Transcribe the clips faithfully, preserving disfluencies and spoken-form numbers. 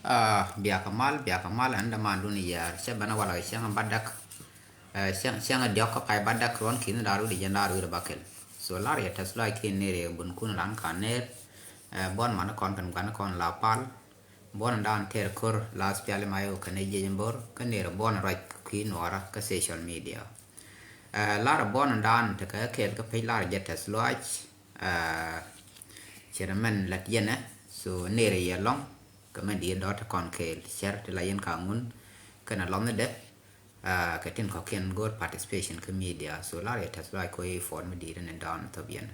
Ah, biakä mal, biakä mal, ɛn däman dun yɛɛr cɛ bɛn a walɛ kɛ cäŋ bädäk. Eh, cäŋ, cäŋ diɔk kä pay bädäk ruɔn ki̱n da̱r wi̱cdɛ jiɛn da̱r wi̱cdɛ bäkɛl. So lar yɛ tɛth lɔac ki̱n ner yɛ bunkun lan ka ner. Eh, buɔn man kɔn kɛn guan kɔn la pal. Buɔn dan tɛr kor la spiali ma yɛ kɛn jiɛc bor kä ner buɔn ruac kui̱ nuɔra kä social media. Eh, lar buɔn dan tekɛ kɛl kä pec lar jɛ tɛth lɔac. Eh, cɛ mɛn lät yɛnɛ, so ner yɛ lɔŋ. Kä mɛn di̱i̱t dɔ̱t kɔn kɛɛl cɛr ti la yɛn ka ŋun kɛn a lɔmni dɛ. Ah, kɛ tin kɔ̱kiɛn go̱o̱r participation kä media, so lar yɛ tɛth lɔac kɔ i̱ puɔt mi di̱i̱t ni dɔ̱ɔ̱n thop yɛn.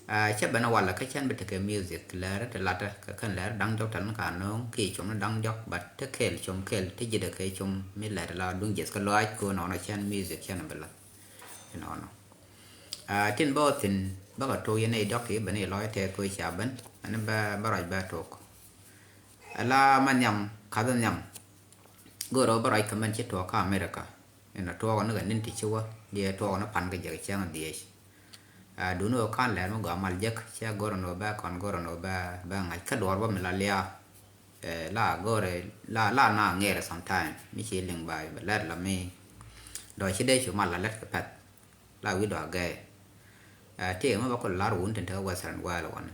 Ah, cɛ ben a walɛ kä cɛn bi tekɛ music lɛr ti latɛ kɛ kɛn lɛr da̱ŋ jɔk tɛn ka no̱o̱ŋ ki com ni da̱ŋ jɔk, but te kɛɛl com kɛɛl te ji̱dɛ kɛ com mi lɛr la duŋ jiɛth kä lɔac kɛ nɔnɔ cɛn music cɛn bi lath. Inɔnɔ. Ah, tin bä thin bä kɛ tok yɛn i̱ dɔk i̱ ben i̱ lɔc tɛth kɔ i̱ ca ben ɛn bä bä ruac bä tok. Ala ma nhiam kath nhiam. Go̱o̱rä bä ruac kɛ mɛn ci tuɔɔk kä America. Inɔ tuɔɔk ni kɛ ni̱n ti ci wä diɛ tuɔɔk ni pan kɛ jɛ kɛ cäŋ dhiec. Ah, duni wä kan lɛr mi gɔaa mal jek cɛ go̱o̱rä ni wä bɛ kɔn go̱o̱rä ni wä bɛ bɛ ŋa̱c kä duɔɔr bä mi la liaa. Eh, la go̱o̱rä la la na ŋeerɛ sometime mi ci liŋ ba bɛ lɛr la mi. Dɔ̱ ci dee cu mal la lɛt kɛ pɛth. La wi̱i̱ dɔ̱ agɛɛ. Eh, ti mɛ bä kul lar wun tin te western world wani.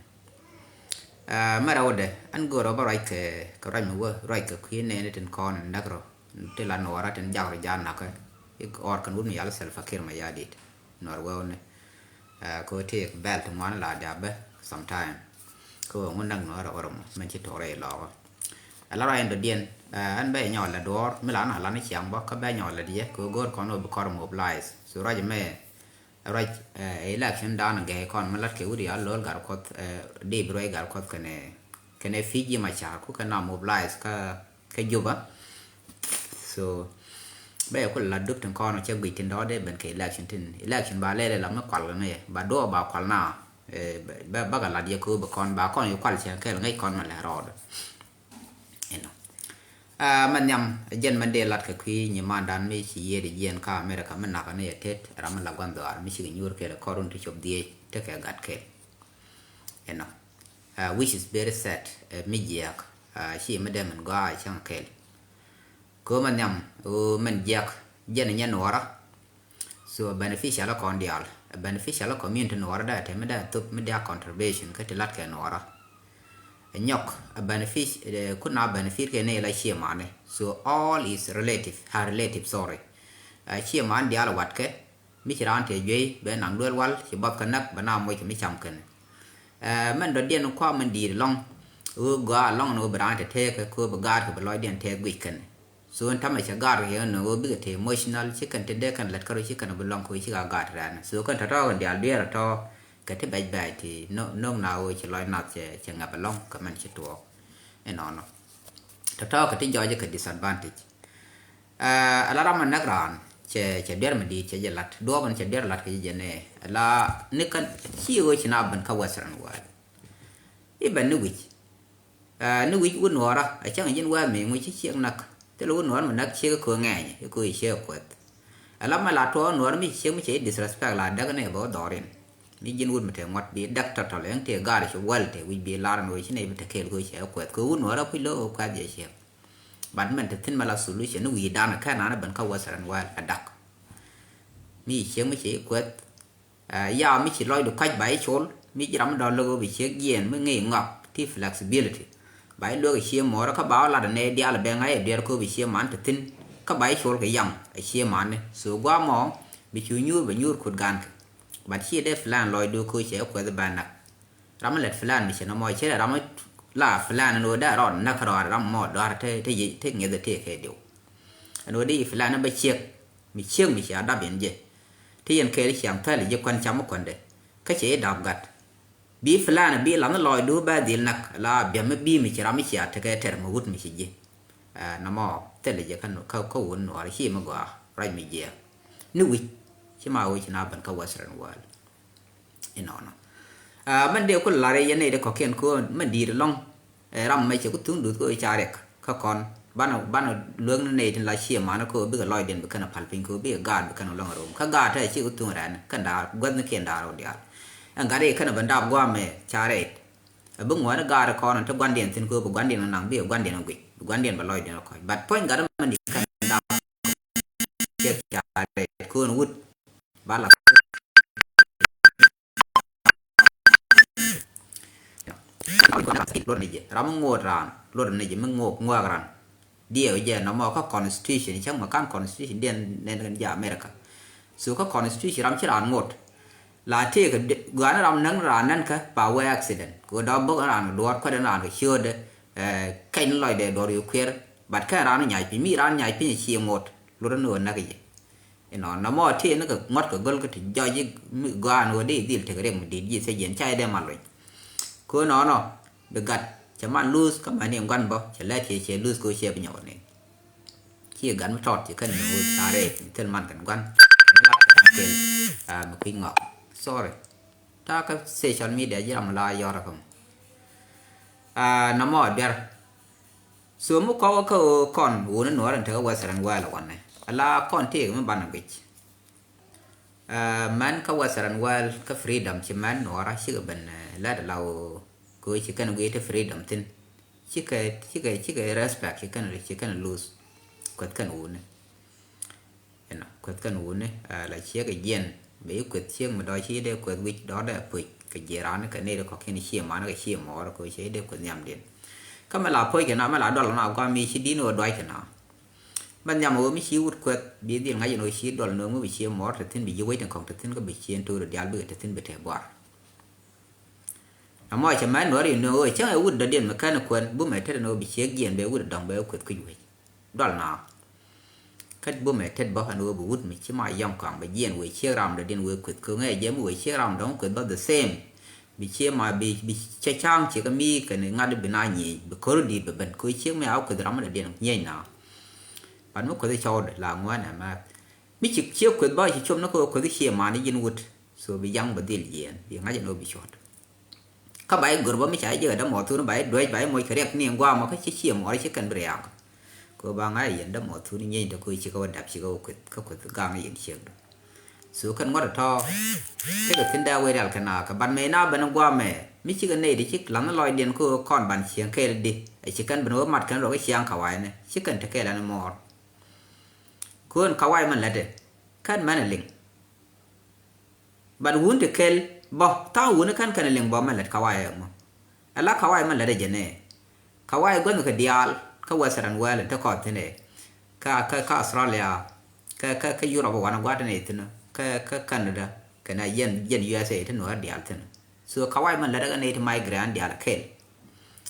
Eh, mɛ rɛwdɛ ɛn go̱o̱rä bä ruac kɛ kɛ ruac mi wä ruac kɛ kui̱ nɛɛni tin kɔn in näk rɔ ti la nuɔɔra tin jak rɔ ja nakä. Ik ɔr kɛn wut mi yal Salva Kiir Mayardit nuɔr wewni. Eh, kɛ wä ti bɛl ti ŋuan la diabɛ sometime. Kɛ wä ŋun näk nuɔɔra Oromo mɛn ci tuɔrɛ ilɔɔkä. Ala ruac in dɔ̱diɛn, eh, ɛn bɛ nyɔɔl lɛ duɔɔr mi la na la ni ciaŋ bä kä bɛ nyɔɔl lɛ diɛ kɛ go̱o̱r kɔn wä bi kɔr mobilize. So ruac mɛ ruac, eh, election dan gɛɛ kɔn mi lat kɛ wut ya lo̱l gar kuɔth, eh, di bi ruac gar kuɔth kɛnɛ kɛnɛ Fiji ma car ku kɛn na mobilize kä kä Juba. So bɛ ku la dup tin kɔn cɛ guic tin dɔɔdɛ ben kɛ election tin election ba lɛlɛ la mi kual kɛ ŋɛ ba duɔ ba kual na, eh, bɛ bä kɛ lat yɛ ku bi kɔn ba kɔn yu kual cɛ kɛl ŋɛ kɔn ma lɛ rɔɔdɛ. Inɔ. Ah, mɛ nhiam jɛn mɛn dee lat kɛ kui̱ nyimandan mi ci yiëëd jiɛn kä America mi nakä ni yɛ tet ram mi la gua̱n dhɔaar mi ci kɛ nyuur kɛl kɔr run ti cop dhiec tekɛ gat kɛl. Inɔ. Ah, which is very sad, eh, mi jiɛɛk, ah, ci mi dee mɛn gɔaa cäŋ kɛl. Kɛ mɛ nhiam ɣöö mɛn jiɛɛk jɛn nyɛ nuɔɔrä. So a beneficial kɔn diaal, a beneficial community nuɔɔrä dee te mi dee thop mi dee a contribution kä ti lat kɛ nuɔɔrä. A nyɔk a benefit, eh, kun a benefit kɛ ni la cie mani. So all is relative, a relative, sorry. A cie mani diaal wat kɛ mi ci raan te juey bɛ naŋ duel wal ci bɔth kɛ näk bɛ na moc kɛ mi cam kɛn. Eh, mɛn dɔ̱diɛn kua̱ mɛn di̱i̱t lɔŋ ɣöö gɔaa lɔŋ ni ɣöö bi raan te teekä kɛ ɣöö bi gaat kɛ bi lɔcdiɛn teek guic kɛn. So in tamɛ cɛ gaat kɛ yɛn ni ɣöö bikɛ te emotional ci kɛn te dee kɛn lät kärɔ ci kɛn bi lɔŋ kɛ ɣöö ci ka gaat rɛn. So kɛn tɔ̱tɔ̱ kɛn diaal dueer tɔ̱ kɛ ti bɛc bɛc ti no̱k na ɣöö ci lɔc nath cɛ cɛ ŋɛp ɛlɔŋ kɛ mɛn ci tuɔɔk. Inɔnɔ tɔ̱tɔ̱ kɛ ti jɔɔc kɛ disadvantage. Ah, ala ram a näk raan cɛ cɛ duer mi di̱i̱t cɛ jɛ lat duɔɔk in cɛ duer lat kɛ jɛ jɛ nɛ ala ni kan ci ɣöö ci na ben kä western world. I̱ ben ni wi̱c. Ah, ni wi̱c wun nuɔɔra a cäŋ ji̱n wɛɛth mi ŋui̱ ci ciek näk. Thil wun nuɔɔr mi näk ciek i̱ ko̱ ŋɛɛny i̱ ko̱ i̱ ciek kuɛth. Ala mɛ la tuɔɔk nuɔɔr mi ci ciek mi cɛ i̱ disrespect la däk ni bɛ wä dhɔr in. Mi ji̱n wut mi te ŋuɔ̱t bi däk tɔtɔl ɛŋ te gaar ci wäl te wi̱c bi lar in wee ci nɛy bi te kɛɛl ko̱ cɛ kuɛth ko̱ wun nuɔɔra kui̱ lo̱k ko̱ kuɛth jɛ ciek. But mɛn te thi̱n mɛ la solution ni wi̱i̱ dan kɛn an ben kä western world a dak. Mi ci ciek mi ci kueth, ah, ya mi ci lɔcdu kac ba i̱ col mi ji̱ ram mi dɔl lo̱k bi ciek jiɛɛn mi ŋi̱i̱c ŋɔak ti flexibility. Ba i̱ luek i̱ cie muɔɔrä kä ba wä lat anɛ diaal ben ŋa̱c ɛ diɛɛr kööp i̱ cie man te thi̱n kä ba i̱ col kɛ yaŋ ɛ cie mani. So gua̱a̱ mɔ bi cu nyuur bɛ nyuur kut gankɛ. But ci dee plan lɔcdu kööp cɛ kueth bɛ näk. Ram mi lɛt plan mi ci nɔmɔ ci dee ram mi la plan ni wä dee rɔɔd näk rɔɔd ram mɔ dɔ̱a̱r te te yic te ŋi̱eth te kɛ diw. Ɛn wä dee plan bä ciek mi ciek mi ci a dap in jɛ. Te yɛn kɛɛl ciaŋ thäl ji̱ kuan cam mi kuandɛ kä ci i̱ dap gat. Bi plan bi lath ni lɔcdu bɛ dhil näk la biɛm mi bi mi ci ram mi ci a tekɛ tɛr mi wut mi ci ji̱. Ɛ, nɔmɔ thil jɛ kä kä kä wun nuɔɔr ci mi gɔaa ruac mi jiɛɛk. Ni wi̱c ci ma wi̱c na ben kä western world. Inɔnɔ. Ah, mɛn dee ku lar yɛn nɛy dee kɔ̱kiɛn ko̱o̱n mɛn di̱i̱t ɛlɔ̱ŋ. Eh, ram mɛ cɛ ku thuŋ duth ko̱o̱n ca riɛk kä kɔn banɛ banɛ lueŋ ni nɛy tin la cie manɛ ko̱o̱n bikɛ lɔcdiɛn bi kɛn a pal piny ko̱o̱n bikɛ gaat bi kɛn a lɔŋ a rom kä gaat tɛ ci ku thuŋ rɛn kɛn daar gua̱thnikiɛn daar wä diaal. Ɛn gat i̱ kɛn a ben daap gua̱a̱mɛ ca rɛɛt. Ɛ bi ŋuɔ̱t ɛ gaat ɛ kɔn ɛ ti gua̱ndiɛn thi̱n kɛ ɣöö bi gua̱ndiɛn ɛ naŋ bi ɛ gua̱ndiɛn ɛ guic, bi gua̱ndiɛn bɛ lɔcdiɛn ɛ kɔc. But puɔ̱ny gat ɛ mɛn di kɛn dap ciɛ ca rɛy ko̱n wut ba la luɔt ni jɛ ram mi ŋoot raan, luɔt ni jɛ mi ŋook ŋuak raan. Diɛw jɛ nɔmɔ kä constitution, cäŋ mɛ kan constitution diɛn nɛn kɛn jɛ America. So kä constitution ram ci raan ŋot. La tëëk gua̱a̱n ram näŋ raan nɛn kä ba wee accident. Kɛ dɔ̱ bok raan kɛ duɔ̱ɔ̱r kuɛt raan kɛ ciöötdɛ. Kɛn lɔcdɛ duɔ̱ɔ̱r yu kuiɛr. But kɛn raan nyac piny, mi raan nyac piny a ci ŋot. Lot ni wä näk jɛ. Inɔ nɔmɔ tëë ni kɛ ŋuɔ̱t kɛ go̱l kä ti jɔc ji̱ mi gɔaa ni wä di dhil tek riɛk mi di̱i̱t ji̱ thiec yɛn ca jɛ dee mal ruec. Kɛ nɔnɔ bi gat cɛ man luth kä mani gua̱n bä cɛ lɛt cɛ cɛ luth kɛ cɛ bi nyɔk ni. Ci gat mi tɔt ci kɛn ni wä ca rɛɛ ni thil man kɛn gua̱n. Kɛn la kɛn kel mi kui̱ ŋɔk. Sorry. Takä social media ji̱ ram la yɔr kä mɔ. Nɔmɔ duer. So mi kɔk kä kɔn wuni nuɔr in tekä Western world wanɛ. Ala kɔn tëëk mi banɛ guic. Mɛn kä Western world kä freedom ci mɛn nuɔra cikɛ ben lɛt ala woo. Kɛ ci kɛn guic ti freedom thin. Cikɛ cikɛ cikɛ respect ci kɛn ci kɛn lose. Kueth kɛn wuni. Inɔ kueth kɛn wuni la ciek jiɛn. Bɛ yi kueth ciek mi dɔ̱ ci dee kueth wi̱c dɔ̱ dee puc kɛ ji̱ raan kɛ nɛy kɔ̱kiɛn ci man kɛ ci mɔɔr kɛ ci dee kueth nhiamdiɛn. Kä mi la puc kɛ na mi la dual na guam mi ci di̱n wä duac kɛ na. Bä nhiam wä mi ci wut kueth bi dhil ŋa̱c in wä ci dual nööŋ mi bi ci mɔɔr te thi̱n bi ji̱ wec in kɔ̱ŋ te thi̱n kä bi ci in to̱o̱r diaal bikɛ te thi̱n bi te buar. Amɔ cɛ mɛn nuɔr in nööŋ wä cäŋ ɛ wut dɔ̱diɛn mi kɛn kuɛn bumɛ tet in wä bi ciek jiɛn bɛ wut dɔ̱ŋ bɛ kueth kui̱c wec. Dual na. Kä bumɛ tet bä ɛn ɣöö bi wut mi ci ma yɔ̱ŋ kɔaŋ bɛ jiɛn wëë ciek ram dɔ̱diɛn wëë kueth köŋɛ jɛ mi wëë ciek ram dɔ̱ŋ kueth bä the same. Bi ciek ma bi bi cɛ ca̱ŋ ciek mi kɛn ŋa̱t bi na nyiec bi ko̱r di̱i̱t bɛ ben köö ciek mi a kueth ram dɔ̱diɛn nyiec na. Ban mi kueth cɔwdɛ la ŋuan ɛ mɛth mi ci ciek kueth bä ci com ni köö kueth ciek ma ni ji̱n wut. So bi yaŋ bɛ dhil jiɛɛn bi ŋa̱c ɛn ɣöö bi cuɔ̱t. Kä ba i̱ gör bä mi ca i̱ jek ɛ dämɔ thun ba i̱ duec ba i̱ moc kɛ riɛk ni in guamɔ kä ci ciɛ mɔɔr ci kɛn bi riaak. Kɛ ba ŋa̱c yɛn dämɔ thun nyieny te ko̱ ci kɛ wä dap ci kɛ wä kueth kä kueth gaŋ yɛn ciek dɔ. So kɛn ŋuɔ̱t ɛ tɔ̱. Tekɛ thi̱n dee wee rial kɛ na kɛ ban mɛ ina ben in guamɛ mi cikɛ nɛy di ci la̱n lɔcdiɛn kä kɔn ban cieŋ kɛɛl di ɛ ci kɛn ben wä mat kɛn rɔ kä ciaŋ kɛ wa̱i̱nɛ ci kɛn te kɛɛl ɛn mɔɔr. Köön kɛ wa̱i̱ mɛn lätdɛ kɛn mɛn ɛ liŋ. But wun ti kɛl bä tha̱a̱ŋ wun kɛn kɛn liŋ bä mɛ lät kawaayɛ mɔ. Ala kawaayɛ mɛ lät ɛ jɛ nɛ. Kawaayɛ guänh kɛ diaal kä Western world te kɔth thin ɛ. Kä kä kä Australia kä kä kä Europe wanɛ gua̱a̱t thin ɛ thin kä kä Canada kɛnɛ jɛn jɛn U S A ti nuɔ̱ɔ̱r diaal thin. So kawaayɛ mɛ lät ɛ kɛ nɛ ti migrant diaal kɛl.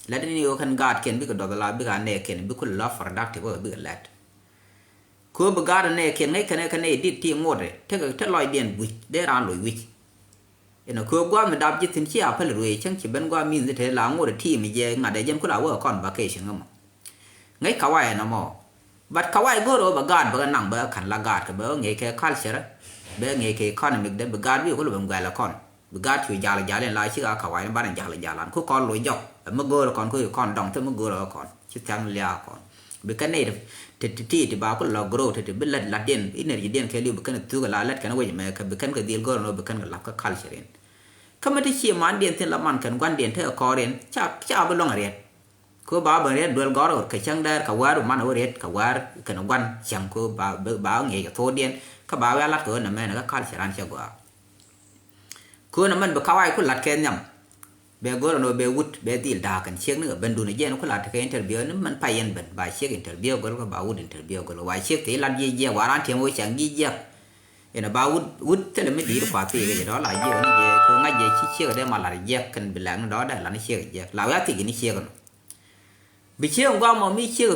Lät ni wä kɛn gaat kɛn bikɛ duɔth la bikɛ anɛ kɛn bikɛ la productive bikɛ lät. Kö bi gaat nɛ kiɛn ŋäc kɛnɛ kɛnɛ dit ti ŋot ɛ tekɛ te lɔcdiɛn wi̱c dee raan loc wi̱c. Inɔ kö gua̱a̱th mi dap ji̱ thi̱n ci a päl ruëë cäŋ ci ben gua̱a̱th mi̱th ni te la ŋot ɛ ti mi jɛ ŋa̱t ɛ jɛn ku la wä kɔn vacation ŋä mɔ. Ŋäc kawaayɛ nɔmɔ. But kawaayɛ go̱o̱r ɛ wä bɛ gaat bɛ kɛ naŋ bɛ kɛ ka̱n la gaat kɛ bɛ wä ŋi̱i̱c kɛ culture bɛ ŋi̱i̱c kɛ economic dɛ bi gaat bi kul ben guɛl ɛ kɔn. Bi gaat cu jal jal in la cik a kawaayɛ ni banɛ jal jal an ku kɔn loc jɔk ɛ mi go̱o̱r ɛ kɔn ku kɔn dɔŋ thil mi go̱o̱r ɛ kɔn. Ci thiaŋ liaak kɔn. Bi kɛn nɛy ti ti ti ti ba ku lɔ grow ti ti bi lät latdiɛn energy diɛn kɛ liw bi kɛn thuk la lät kɛn wec mɛ kɛ bi kɛn kɛ dhil gɔr nɔ bi kɛn kɛ lap kä culture in. Kä mi ti ci man diɛn thin la man kɛn guan diɛn te kɔɔr in ca ca bi lɔŋ riɛt. Ko ba ben riɛt duel gɔr kɛ cäŋ dɛɛr kɛ wɛɛr bi man wä riɛt kɛ wɛɛr kɛn guan cäŋ ko ba ba ŋiɛc kɛ thok diɛn kä ba wɛ lat kɛ wä nɛ mɛn kä culture an cɛ gɔaa. Köönɛ mɛn bi kawaay ku la̱t kɛ nhiam. Bɛ go̱r ɛn ɣöö bɛ wut bɛ dhil da̱a̱k kɛn ciek ni kɛ ben dun ɛ jiɛn ku la̱t kɛ interview ni mɛn pay yɛn ben ba ciek interview go̱r kɛ ba wut interview go̱r wa ciek thil la̱t jiɛc jiɛk wa raan tiɛm ɣöö ca ŋi̱i̱c jiɛk. Inɛ ba wut wut thilɛ mi di̱i̱t kua thik kɛ jɛ dɔ̱ la jiɛk ni jɛ kɛ ŋa̱c jɛ ci ciek dee ma la̱t jiɛk kɛn bi lɛk ni dɔ̱ dee la̱t ni ciek jiɛk la wi̱i̱ a thik ni ciek ɛnɔ. Bi ciek ŋuam mɔ mi ciek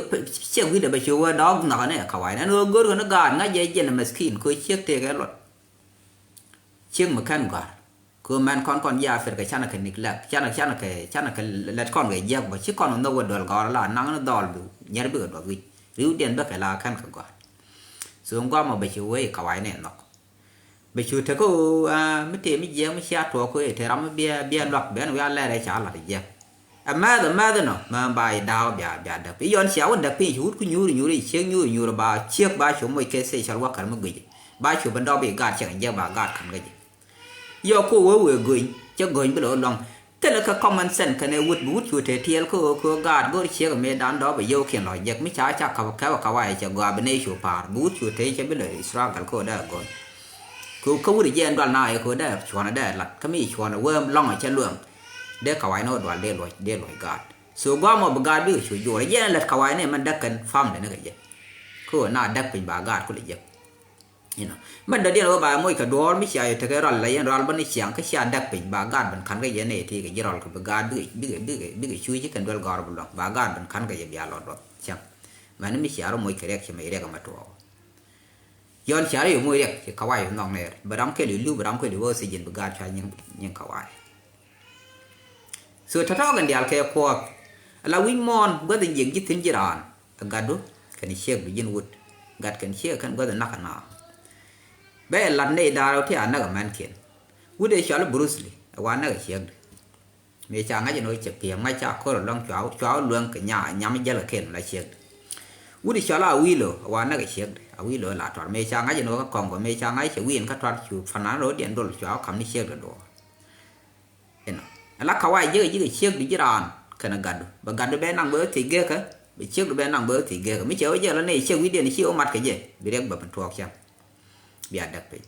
ciek wi̱cdɛ bɛ ci wee dɔ̱ nhɔk ɛn ɛ kawaay ɛn ɣöö go̱r kɛn gaat ŋa̱c jɛ jiɛn ɛ mɛthkin kɛ ciek tëëk ɛ luɔt. Ciek mi kɛn gɔ̱a̱r. Kɛ mɛn kɔn kɔn ji̱ Africa canɛ kɛ neglect, canɛ canɛ kɛ canɛ kɛ lɛt kɔn kɛ jiäk bä ci kɔn kɛ nhök wä duel gɔ̱a̱r la naŋ ni dhɔl bi nyɛr bikɛ duɔth wi̱c. Ri̱wdiɛn bä kɛ la kɛn kɛ gɔ̱a̱r. So ŋuam mɔ bɛ ci wee kawaay ni nhɔk. Bɛ cu tekä ɣöö mi tëë mi jiɛk mi cia tuɔɔk kɛ ɣöö te ram mi biɛ biɛ luak ben wiaa lɛr ɛ ca lat jiɛk. Ɛ mɛth ɛ mɛth inɔ mɛ ba i̱ da̱a̱k bia bia däk i̱ yɔn cia wä däk piny ci wut ku nyuuri nyuuri ciek nyuuri nyuuri ba ciek ba cu moc kɛ social worker mi guic ba cu ben dɔp i̱ gaat ciek jiɛk ba gaat ka̱n kä ji̱. Yɔ ko wee wee göny cä göny bi lɛ wä luaŋ. Thilɛ kɛ common sense kɛnɛ wut, bi wut cu te tiɛɛl kä ɣöö, kä ɣöö gaat go̱o̱r ciek mëëdan dɔ̱ɔ̱p ɛ yio̱w kiɛn lɔc jek, mi ca ca kap kɛp ɛ kawai cɛ gɔaa bi nɛy cu pa̱a̱r, bi wut cu te cɛ bi lɛ struggle kä ɣöö dee go̱o̱ny. Kɛ ɣöö kä wut ɛ jɛ ɛn dual na ɛ kɛ ɣöö dee cuɔ̱n ɛ dee lat, kä mi cuɔ̱n ɛ wee lɔ̱ŋ ɛ cɛ luɛŋ. Dee kawai ni ɣöö dual dee luɔc, dee luɔc gaat. So gɔaa mɔ bi gaat bikɛ cu juɔr. Ɛ jɛ ɛn lät kawai ni mɛn däk kɛn family ni kɛ jɛ. Kä ɣöö na däk piny ba gaat kulɛ jek. You know, mɛn dɔ̱diɛn ɣöö ba moc kɛ duɔ̱ɔ̱r mi cia yɛ tekɛ rɔal la yɛn rɔal bä ni ciaŋ kä cia däk piny ba gaat ben ka̱n kä yɛn nɛy ti kɛ ji̱ rɔal kɛ bi gaat bikɛ, bikɛ, bikɛ, bikɛ cuc ci kɛn duel gɔ̱r bi luäŋ ba gaat ben ka̱n kä yɛ bia lɔt duɔth cäŋ. Mɛn mi cia rɔ moc kɛ riɛk ci mɛ riɛk ɛmɛ tuɔɔk. Yɔn cia rɔ yɛ moc riɛk ci kawai nhɔk nɛɛr bi ram kɛl i̱ li̱w bi ram kɛl i̱ wä oxygen bi gaat cua nyiŋ, nyiŋ kawai. So tɔ̱tɔ̱ kɛn diaal kɛ kuɔth. Ala wi̱c muɔ̱ɔ̱n guäth in jiɛk ji̱ thi̱n ji̱ raan. Ɛ gatdu kɛn ciekdu ji̱n wut. Gat kɛn ciek kɛn guäth in nak kɛ naath. Bɛ ɛ lat nɛy da̱a̱r ɛ ti a näk ɛ mɛnkiɛn. Wut ëë cɔal i̱ Bruce Lee ɛ wa näk ɛ ciekdu. Mëë ca ŋa̱c ɛn ɣöö cɛ piɛm ŋa̱c ca ko̱r ɛlɔ̱ŋ cua, cua wä luäŋ kɛ nya, nyam jäl kɛ kɛn la ciekdu. Wut ëë cɔal i̱ Awilo ɛ wa näk ɛ ciekdu. Awilo la tɔr mëë ca ŋa̱c ɛn ɣöö kä Kɔŋkɔ mëë ca ŋa̱c cɛ wi̱i̱n kä tuar cu fanan ro̱o̱diɛn dol cua wä ka̱m ni ciekdu duɔ̱ɔ̱r. Inɔ ala kawai jiäk ji̱ kɛ ciekdu ji̱ raan kɛnɛ gatdu. Bɛ gatdu bɛ naŋ bɛ wä thiec gekä. Bɛ ciekdu bɛ naŋ bɛ wä thiec gekä. Mi cɛ wä jɛ la nɛy ciek wi̱cdiɛn ci wä mat kɛ jɛ bi riɛk bɛ ben tuɔɔk cam. Bia däk piny.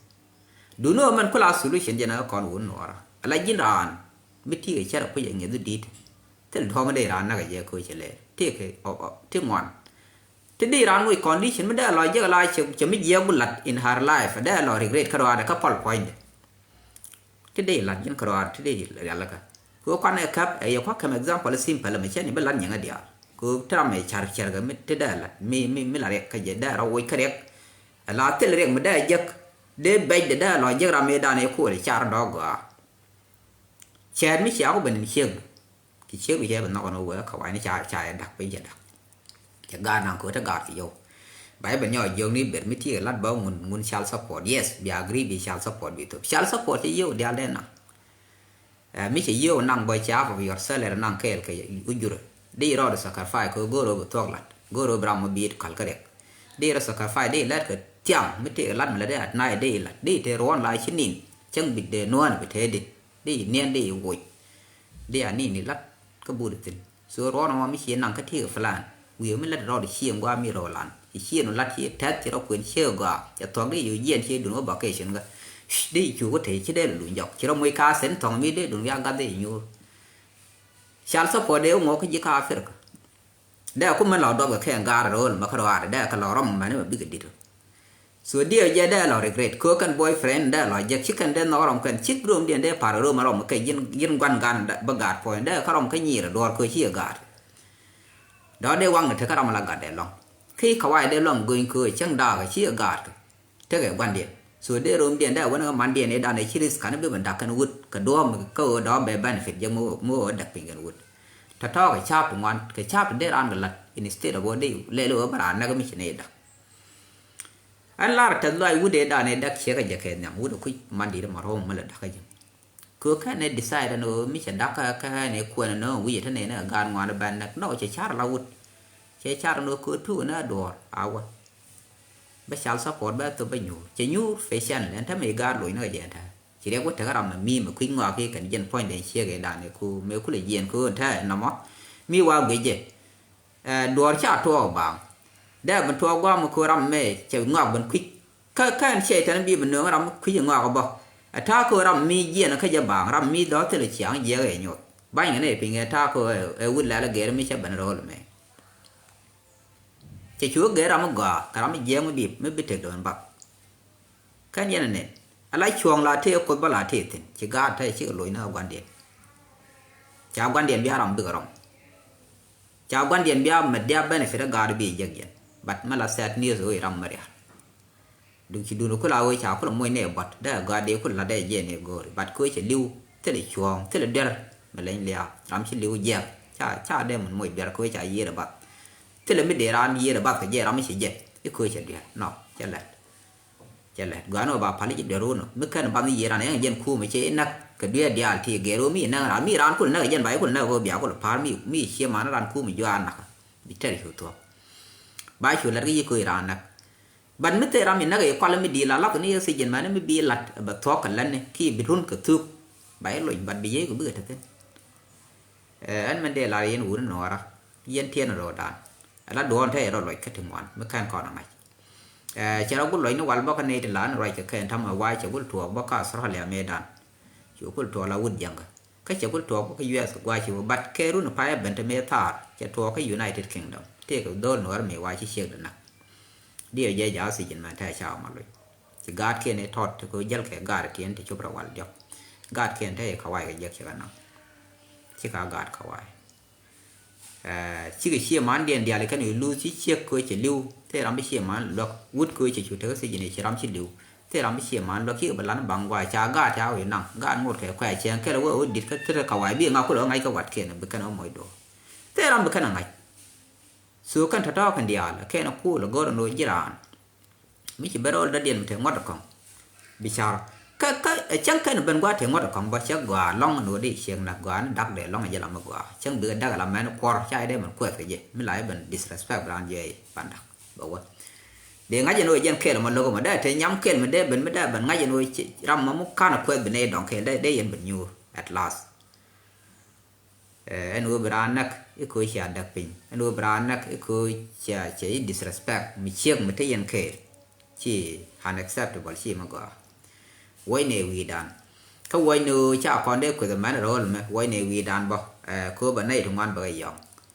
Duundɛ ɣöö mɛn kula solution jɛn ɛ kɔn wun nuɔɔrä. Ala ji̱n raan mi ti kɛ cärɛ puc ɛ ŋi̱eth wi̱c di̱t. Thil duɔ̱ɔ̱m mi dee raan näk ɛ jɛ koc cɛ lɛɛr ti kɛ ɔ, ɔ, ti ŋuan. Ti dee raan moc condition mi dee lɔ jiäk la cɛ, cɛ mi jiɛk gu lat in her life dee lɔ regret kä rɔaadɛ kä pɔl puɔ̱nydɛ. Ti dee lat ji̱n kärɔaar ti dee rialikä. Kɛ kuan ɛ käp ɛ yɛ kuak kɛm example simple mɛ cɛn i̱ bi lat nyiŋä diaal. Kɛ ti ram ɛ car cɛrkɛ mi ti dee lat mi, mi, mi la riɛk kä jɛ dee rɔ woc kä riɛk. Ɛ la thil riɛk mi dee jek dee bɛc dee dee lɔ jek ram mi dan ɛ kuɔl car dɔɔk gɔaa. Cɛɛt mi cia ku ben in ciek. Ci ciek bi cɛ bi nhɔk ɛn ɣöö wee kä wany ca, ca yɛ dak piny cɛ dak. Cɛ gaat naŋ köö te gaat kɛ yio̱w. Ba yɛ ben nyɔk jiök ni ber mi ti kɛ lat bä ŋun, ŋun child support. Yes, bi agree bi child support bi thop. Child support cɛ yio̱w diaal dee naŋ. Ɛ, mi cɛ yio̱w naŋ bä ci half of your salary naŋ kɛɛl kɛ ujurɛ. Di rɔɔd sacrifice kɛ go̱o̱r ɣöö bi thuɔ̱k lat. Go̱o̱r ɣöö bi ram mɔ biit kal kä riɛk. Di rɔɔd sacrifice di lɛt kɛ thiaŋ mi tëë lat mi lɛ di at night di lat. Di tëë ruɔ̱n la ci nin. Cäŋ bi dee nuɔ̱ɔ̱n bi tëë di. Di niɛn di woc. Di a nin ni lat kä but thi̱n. So ruɔ̱n ɛmɔ mi cie naŋ kä tiek plan. Wi̱i̱ mi lät rɔɔd cie ŋuan mi rɔɔd lan. Ci cie nu lat cie tɛth ci rɔ kuën cie gɔaa. Cɛ thuɔ̱k di yu jiɛn cie dun wä vacation kä. Di cu kä te ci dee luny jɔk. Ci rɔ muc ka sen thɔŋ mi dee dun ya gat di nyuur. Child support dee wä ŋuɔk kä ji̱ kä Africa. Dee ku mɛn lɔ duɔth kɛ kɛn gaar rɔɔl mɛ kä rɔaar dee kɛ lɔ rɔm mɛn mɛ bikɛ dit. So diɛ jɛ dee lɔ regret. Kɛ kɛn boyfriend dee lɔ jek ci kɛn dee nhɔk rɔm kɛn cik rom diɛn dee par rom rɔm kɛ ji̱n, ji̱n guan gan bä gaat puɔ̱ny dee kä rɔm kä nyir duɔr kɛ ci gaat. Dɔ̱ dee waŋ ni te kä rɔm la gat dee lɔŋ. Ki kawai dee lɔŋ go̱ny kɛ cäŋ daak ci gaat kɛ. Tekɛ guandiɛn. So dee romdiɛn dee wän kä mandiɛn i̱ dan ɛ ci risk kan bi ben dak kɛn wut kɛ duɔ̱ɔ̱m kä ɣöö dɔ̱ bɛ benefit jɛ mi ɣöö, mi ɣöö däk piny kɛn wut. Tɔ̱tɔ̱ kɛ ca̱p ti ŋuan kɛ ca̱p ti dee raan kɛ la̱t instead of ɣöö dee lɛl ɣöö bä raan näk mi ci nɛy dak. Ɛn lar tɛth lɔac wut ëë dan ëë dak ciek kɛ jɛ kɛ nhiam wut ɛ kui̱ man di̱t mɔ rɔm mi lɛ dak kä ji̱. Kɛ ɣöö kɛn ɛ decide ɛn ɣöö mi cɛ dak kä, kä ɛn ɛ kuɛn ɛn ɣöö wi̱cɛ te nɛy ni ɛ gaat ŋuan ɛ bɛn näk. Nɔ cɛ car la wut. Cɛ car ɛn ɣöö kɛ ɣöö tuk ɛn ɛ duɔ̱ɔ̱r a wä. Bä child support bä thop bä nyuur. Cɛ nyuur pecɛn lɛ ɛn te mi gaat loc ni kɛ jɛ ɛn te. Ci riɛk wä tek ram mi mi kui̱c ŋɔak ki kɛn jiɛn puɔ̱nydɛ ciek i̱ dan i̱ ku mëë kulɛ jiɛn ku ɣöö te nɔmɔ mi wa guic jɛ. Ɛ, duɔ̱ɔ̱r ca tuɔɔk baaŋ. Dee bi tuɔɔk gua̱a̱m ku ram mëë cɛ ŋɔak ben kui̱c. Kä, kä ɛn cɛ tɛn bi bi nööŋ ram kui̱c ŋɔak bä. Ɛ ta̱a̱ ku ram mi jiɛn kä jɛ baaŋ, ram mi dhɔ̱ thilɛ ciaŋ jiɛk ɛ nyuɔth. Bany kɛ nɛy piny kɛ ta̱a̱ ku ɛ, ɛ wut lɛl ɛ gɛr mi cɛ ben ro̱o̱l mɛ. Cɛ cu gɛr ram mi gɔaa kɛ ram mi jiɛk mi bi, mi bi tek dɔ̱ɔ̱n bak. Kɛn yɛn ɛ nɛn ala cuɔ̱ɔ̱ŋ la tëë kuoth bä la tëë thi̱n ci gaat te cikɛ loc ni ɛ gua̱ndiɛn. Ca gua̱ndiɛn bia ram bikɛ rɔm. Ca gua̱ndiɛn bia mɛt bia benefit ɛ gaat bi jek yɛn. But mɛ la sad news ɣöö i̱ ram mɛ rial. Duŋ ci duun kula ɣöö ca kula moc ni ɛ buɔt dee ɛ gaat dee kula la dee jiɛn ni ɛ go̱o̱ri. But kɛ ɣöö cɛ li̱w thilɛ cuɔ̱ɔ̱ŋ thilɛ duer mɛ leny lia̱a̱ ram ci li̱w jiɛk. Ca, ca dee mɛn moc duer kɛ ɣöö ca yiëër ɛ bath. Thilɛ mi dee raan yiëër ɛ bath kɛ jɛ ram mi ci jɛ i̱ kɛ ɣöö cɛ duer nɔ cɛ lɛt. Cɛ lɛt gɔaa ni ɣöö ba pal ji̱ duer wun ɔ mi kɛn bath ni yiëë raan ɛn jɛn kuumɛ cɛ i̱ näk kɛ duer diaal ti gɛr ɣöö mi näk raan mi raan kul näk jɛn ba i̱ kul näk ɣöö bia kul pa̱a̱r mi, mi cie man raan kuumɛ juaar näk. Bi tɛr cu thuɔ̱k. Ba cu lɛt kä yi kööc raan näk. But mi thil ram mi näk i̱ kual mi di̱i̱l a lath ni oxygen mani mi bi lat bɛ thuɔ̱k kɛ lätni ki bi run kɛ thuk. Ba i̱ loc but bi yiey kɛ bikɛ te thi̱n. Ɛn min dee lar yɛn wuni nuɔɔra, yɛn tiɛn rɔɔdan. Ala duɔɔn te yɛ rɔ lɔc kä ti ŋuan mi kɛn kɔn a ŋa̱c. Cɛ rɔ gul lɔc ni wal bä kä nɛy ti lar ni ruac kɛ kɛn ta̱mɛ wa̱a̱ cɛ gul tuɔɔk bä kä Australia mëëdan. Cu kul tuɔɔk la wut jäŋkä. Kä cɛ kul tuɔɔk bä kä U S gua̱a̱ ci wä bat kɛ run payɛ ben te mëë thaar cɛ tuɔɔk kä United Kingdom. Tëëkɛ dho̱l nuɔɔr mëë wa̱a̱ ci ciek di nak. Diɛ jɛ ja̱ oxygen mɛn te ca ma loc. Ci gaatkiɛn i̱ tɔt ti ko̱ jäl kɛ gaat tiɛn ti cop rɛ wal diɔk. Gaatkiɛn te i̱ kawai kɛ jiɛk ci kɛ naŋ. Ci ka gaat kawai. Cikɛ ciɛ man diɛn diali kɛn i̱ luth ci ciek ko̱ ci li̱w. Thil ram bi ciɛ man luäk wut ko̱ ci cu tek oxygen i̱ ci ram ci li̱w. Thil ram bi ciɛ man luäk cikɛ bi lan baŋ gua ca gaat ca wi̱i̱ naŋ gaat ŋot kɛ kuɛ cɛŋ kɛl wee wä dit kä thil kawai bi ŋa kulɛ wä ŋa̱c kä watkiɛn bi kɛn wä moc do̱r. Thil ram bi kɛn a ŋa̱c. So kɛn tɔ̱tɔ̱ kɛn diaal kɛn a kuul a go̱r a no̱o̱ ji̱ raan. Mi ci ben ro̱l dädiɛn mi te ŋuɔ̱t a kɔŋ bi car. Kä kä ɛ cäŋ kɛn ben gua̱a̱ te ŋuɔ̱t a kɔŋ bä cä gɔaa lɔ̱ŋ a no̱o̱ di ciek nak gɔaa ni dak dee lɔ̱ŋ a jɛ lam mi gɔaa cäŋ bi kɛ dak a lam mɛn kuɔr ca jɛ dee mɛn kuɛth kɛ jɛ mi la jɛ ben disrespect bi raan jɛ i̱ pan dak bɛ wä. Dee ŋa̱c a no̱o̱ jɛn kɛl mɔ lo̱k mɔ dee te nyam kɛl mi dee ben mi dee ben ŋa̱c a no̱o̱ ram mɔ mi kan a kuɛth bi nɛy dɔŋ kɛl dee dee yɛn ben nyuur at last. Ɛn ɣöö bi raan näk i̱ köö cia däk piny ɛn ɣöö bi raan näk i̱ köö cia cia i̱ disrespect mi ciek mi te yɛn kɛɛl. Ci unacceptable ci mi gɔaa. Wuɔcnɛ wi̱i̱dan kä wuɔcnɛ ɣöö ca kɔn dee kueth ɛmɛn rööl mɛ wuɔcnɛ wi̱i̱dan bä. Köö bä nɛy ti ŋuan bä kɛ yɔ̱ŋ.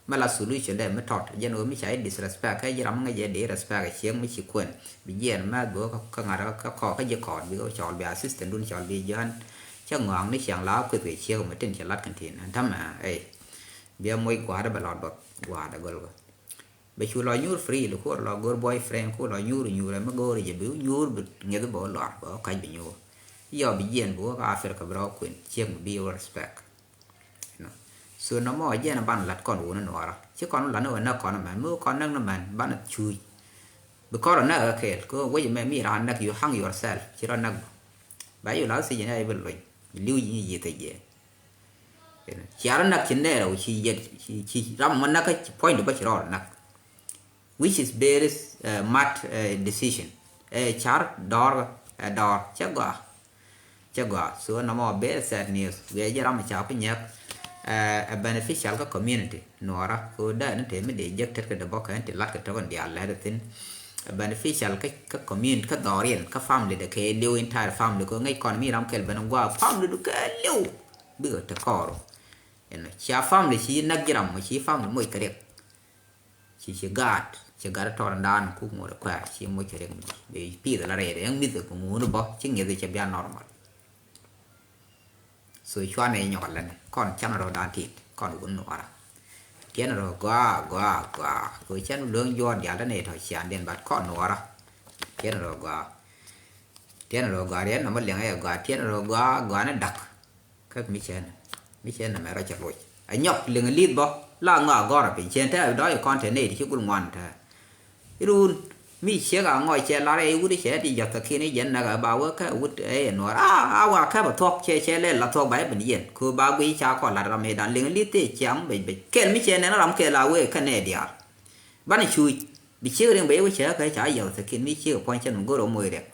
Mɛ la solution dɛ mi tɔt jɛn ɣöö mi ca i̱ disrespect kä ji̱ ram mi ŋäc jɛ dee respect ɛ ciek mi ci kuën. Bi jiɛɛn mɛth bi ɣä kä ŋa̱t kä kɔɔk kä ji̱ kɔɔt bi ɣä cɔɔl bi assistant dun cɔɔl bi jiɔ̱ɔ̱n. Cä ŋɔaŋ ni ciaŋ la kueth kɛ ciek mi tin ci lat kɛn tin ɛn tämɛ ɛ. Bia moc gua̱a̱r bɛ lɔ duɔth gua̱a̱r dɛ gɔl kɛ. Bɛ cu lɔ nyuur free li kuɔr lɔ go̱r boyfriend ku lɔ nyuur nyuur ɛmɛ go̱r jɛ bi nyuur bi ŋeth bɛ wä lɔr bɛ wä kac bi nyuur. Yɔ bi jiɛn bi wä ka Africa bi rɔ kuën ciek mi bi wä respect. So nɔmɔ jiɛn ban lat kɔn wuni nuɔra ci kɔn lat ni wä näk kɔn mɛn mi wä kɔn näk ni mɛn ban cuuc. Bi kɔn rɔ näk kɛ kɛɛl kɛ wec mɛ mi ran näk you hang yourself ci rɔ näk bä. Ba yu la si jɛ ni a ibil luny liu yi yi thɛ jɛ. Ciar näk ci nɛɛrɛ wä ci yet ci ram ma näk ci puɔ̱ny di bä ci rɔɔr näk. Which is very mad decision. Car dɔɔr dɔɔr cɛ gɔaa. Cɛ gɔaa so nɔmɔ very sad news. Wiɛ ji̱ ram ca pi nyɛk ɛ beneficial kä community nuɔra ko dee ni te mi dee jek tet kɛ dee bɔk kɛ ti lat kɛ tɔkɔn diaal lɛt thin. Ɛ beneficial kä community kä dhɔriɛn kä family de kɛ liw entire family ko ŋäc kɔn mi ram kɛl ben gɔaa family du kɛ liw. Bikɛ te kɔɔru. Ɛn cia family ci näk ji̱ ram mɔ ci family moc kɛ riɛk. Ci ci gaat ci gat tɔr dan kuk ŋot kuɛɛr ci moc kɛ riɛk mi bi pith la rɛy riɛk mith kɛ ŋuni bɔ ci ŋieth cɛ bia normal. So cuanɛ nyɔk lɛn kɔn can rɔ dan tit kɔn wun nuɔra. Tiɛn rɔ gɔaa gɔaa gɔaa ko cɛn lo̱ŋ juɔt dial tɛ nɛ tɔ cian diɛn bat kɔn nuɔra. Tiɛn rɔ gɔaa. Tiɛn rɔ gɔaa riɛn nɔmɔ liɛŋ ɛ gɔaa tiɛn rɔ gɔaa gɔaa ni dak. Kä mi cɛn mi cɛn nɛmɛ rɔ cɛ loc a nyɔk liŋ li̱th bɔ la ŋɔak gɔr a piny cɛn tɛ dɔc kɔn tɛ nɛy ti ci gul ŋuan tɛ. Irun mi ciek a ŋɔc cɛ lar ɛ iwut cɛ ti jɔth kä kiɛn i̱ jɛn näk ɛ ba wee kä wut ɛ yɛ nuɔr a a wa kɛp a thuɔk cɛ cɛ lɛl la thuɔk ba i̱ ben yɛn kö ba guiy ca kɔn lat ram i̱ dan liŋ li̱th tëë ciaŋ bec bec kɛl mi cɛ nɛn ram kɛl a wee kä nɛ diaal. Banɛ cuuc bi ciek riŋ bɛ i̱ wee cɛ kä ca yɛth kä kiɛn mi ciek a puɔ̱ny cɛn mi go̱r ɛ moc riɛk.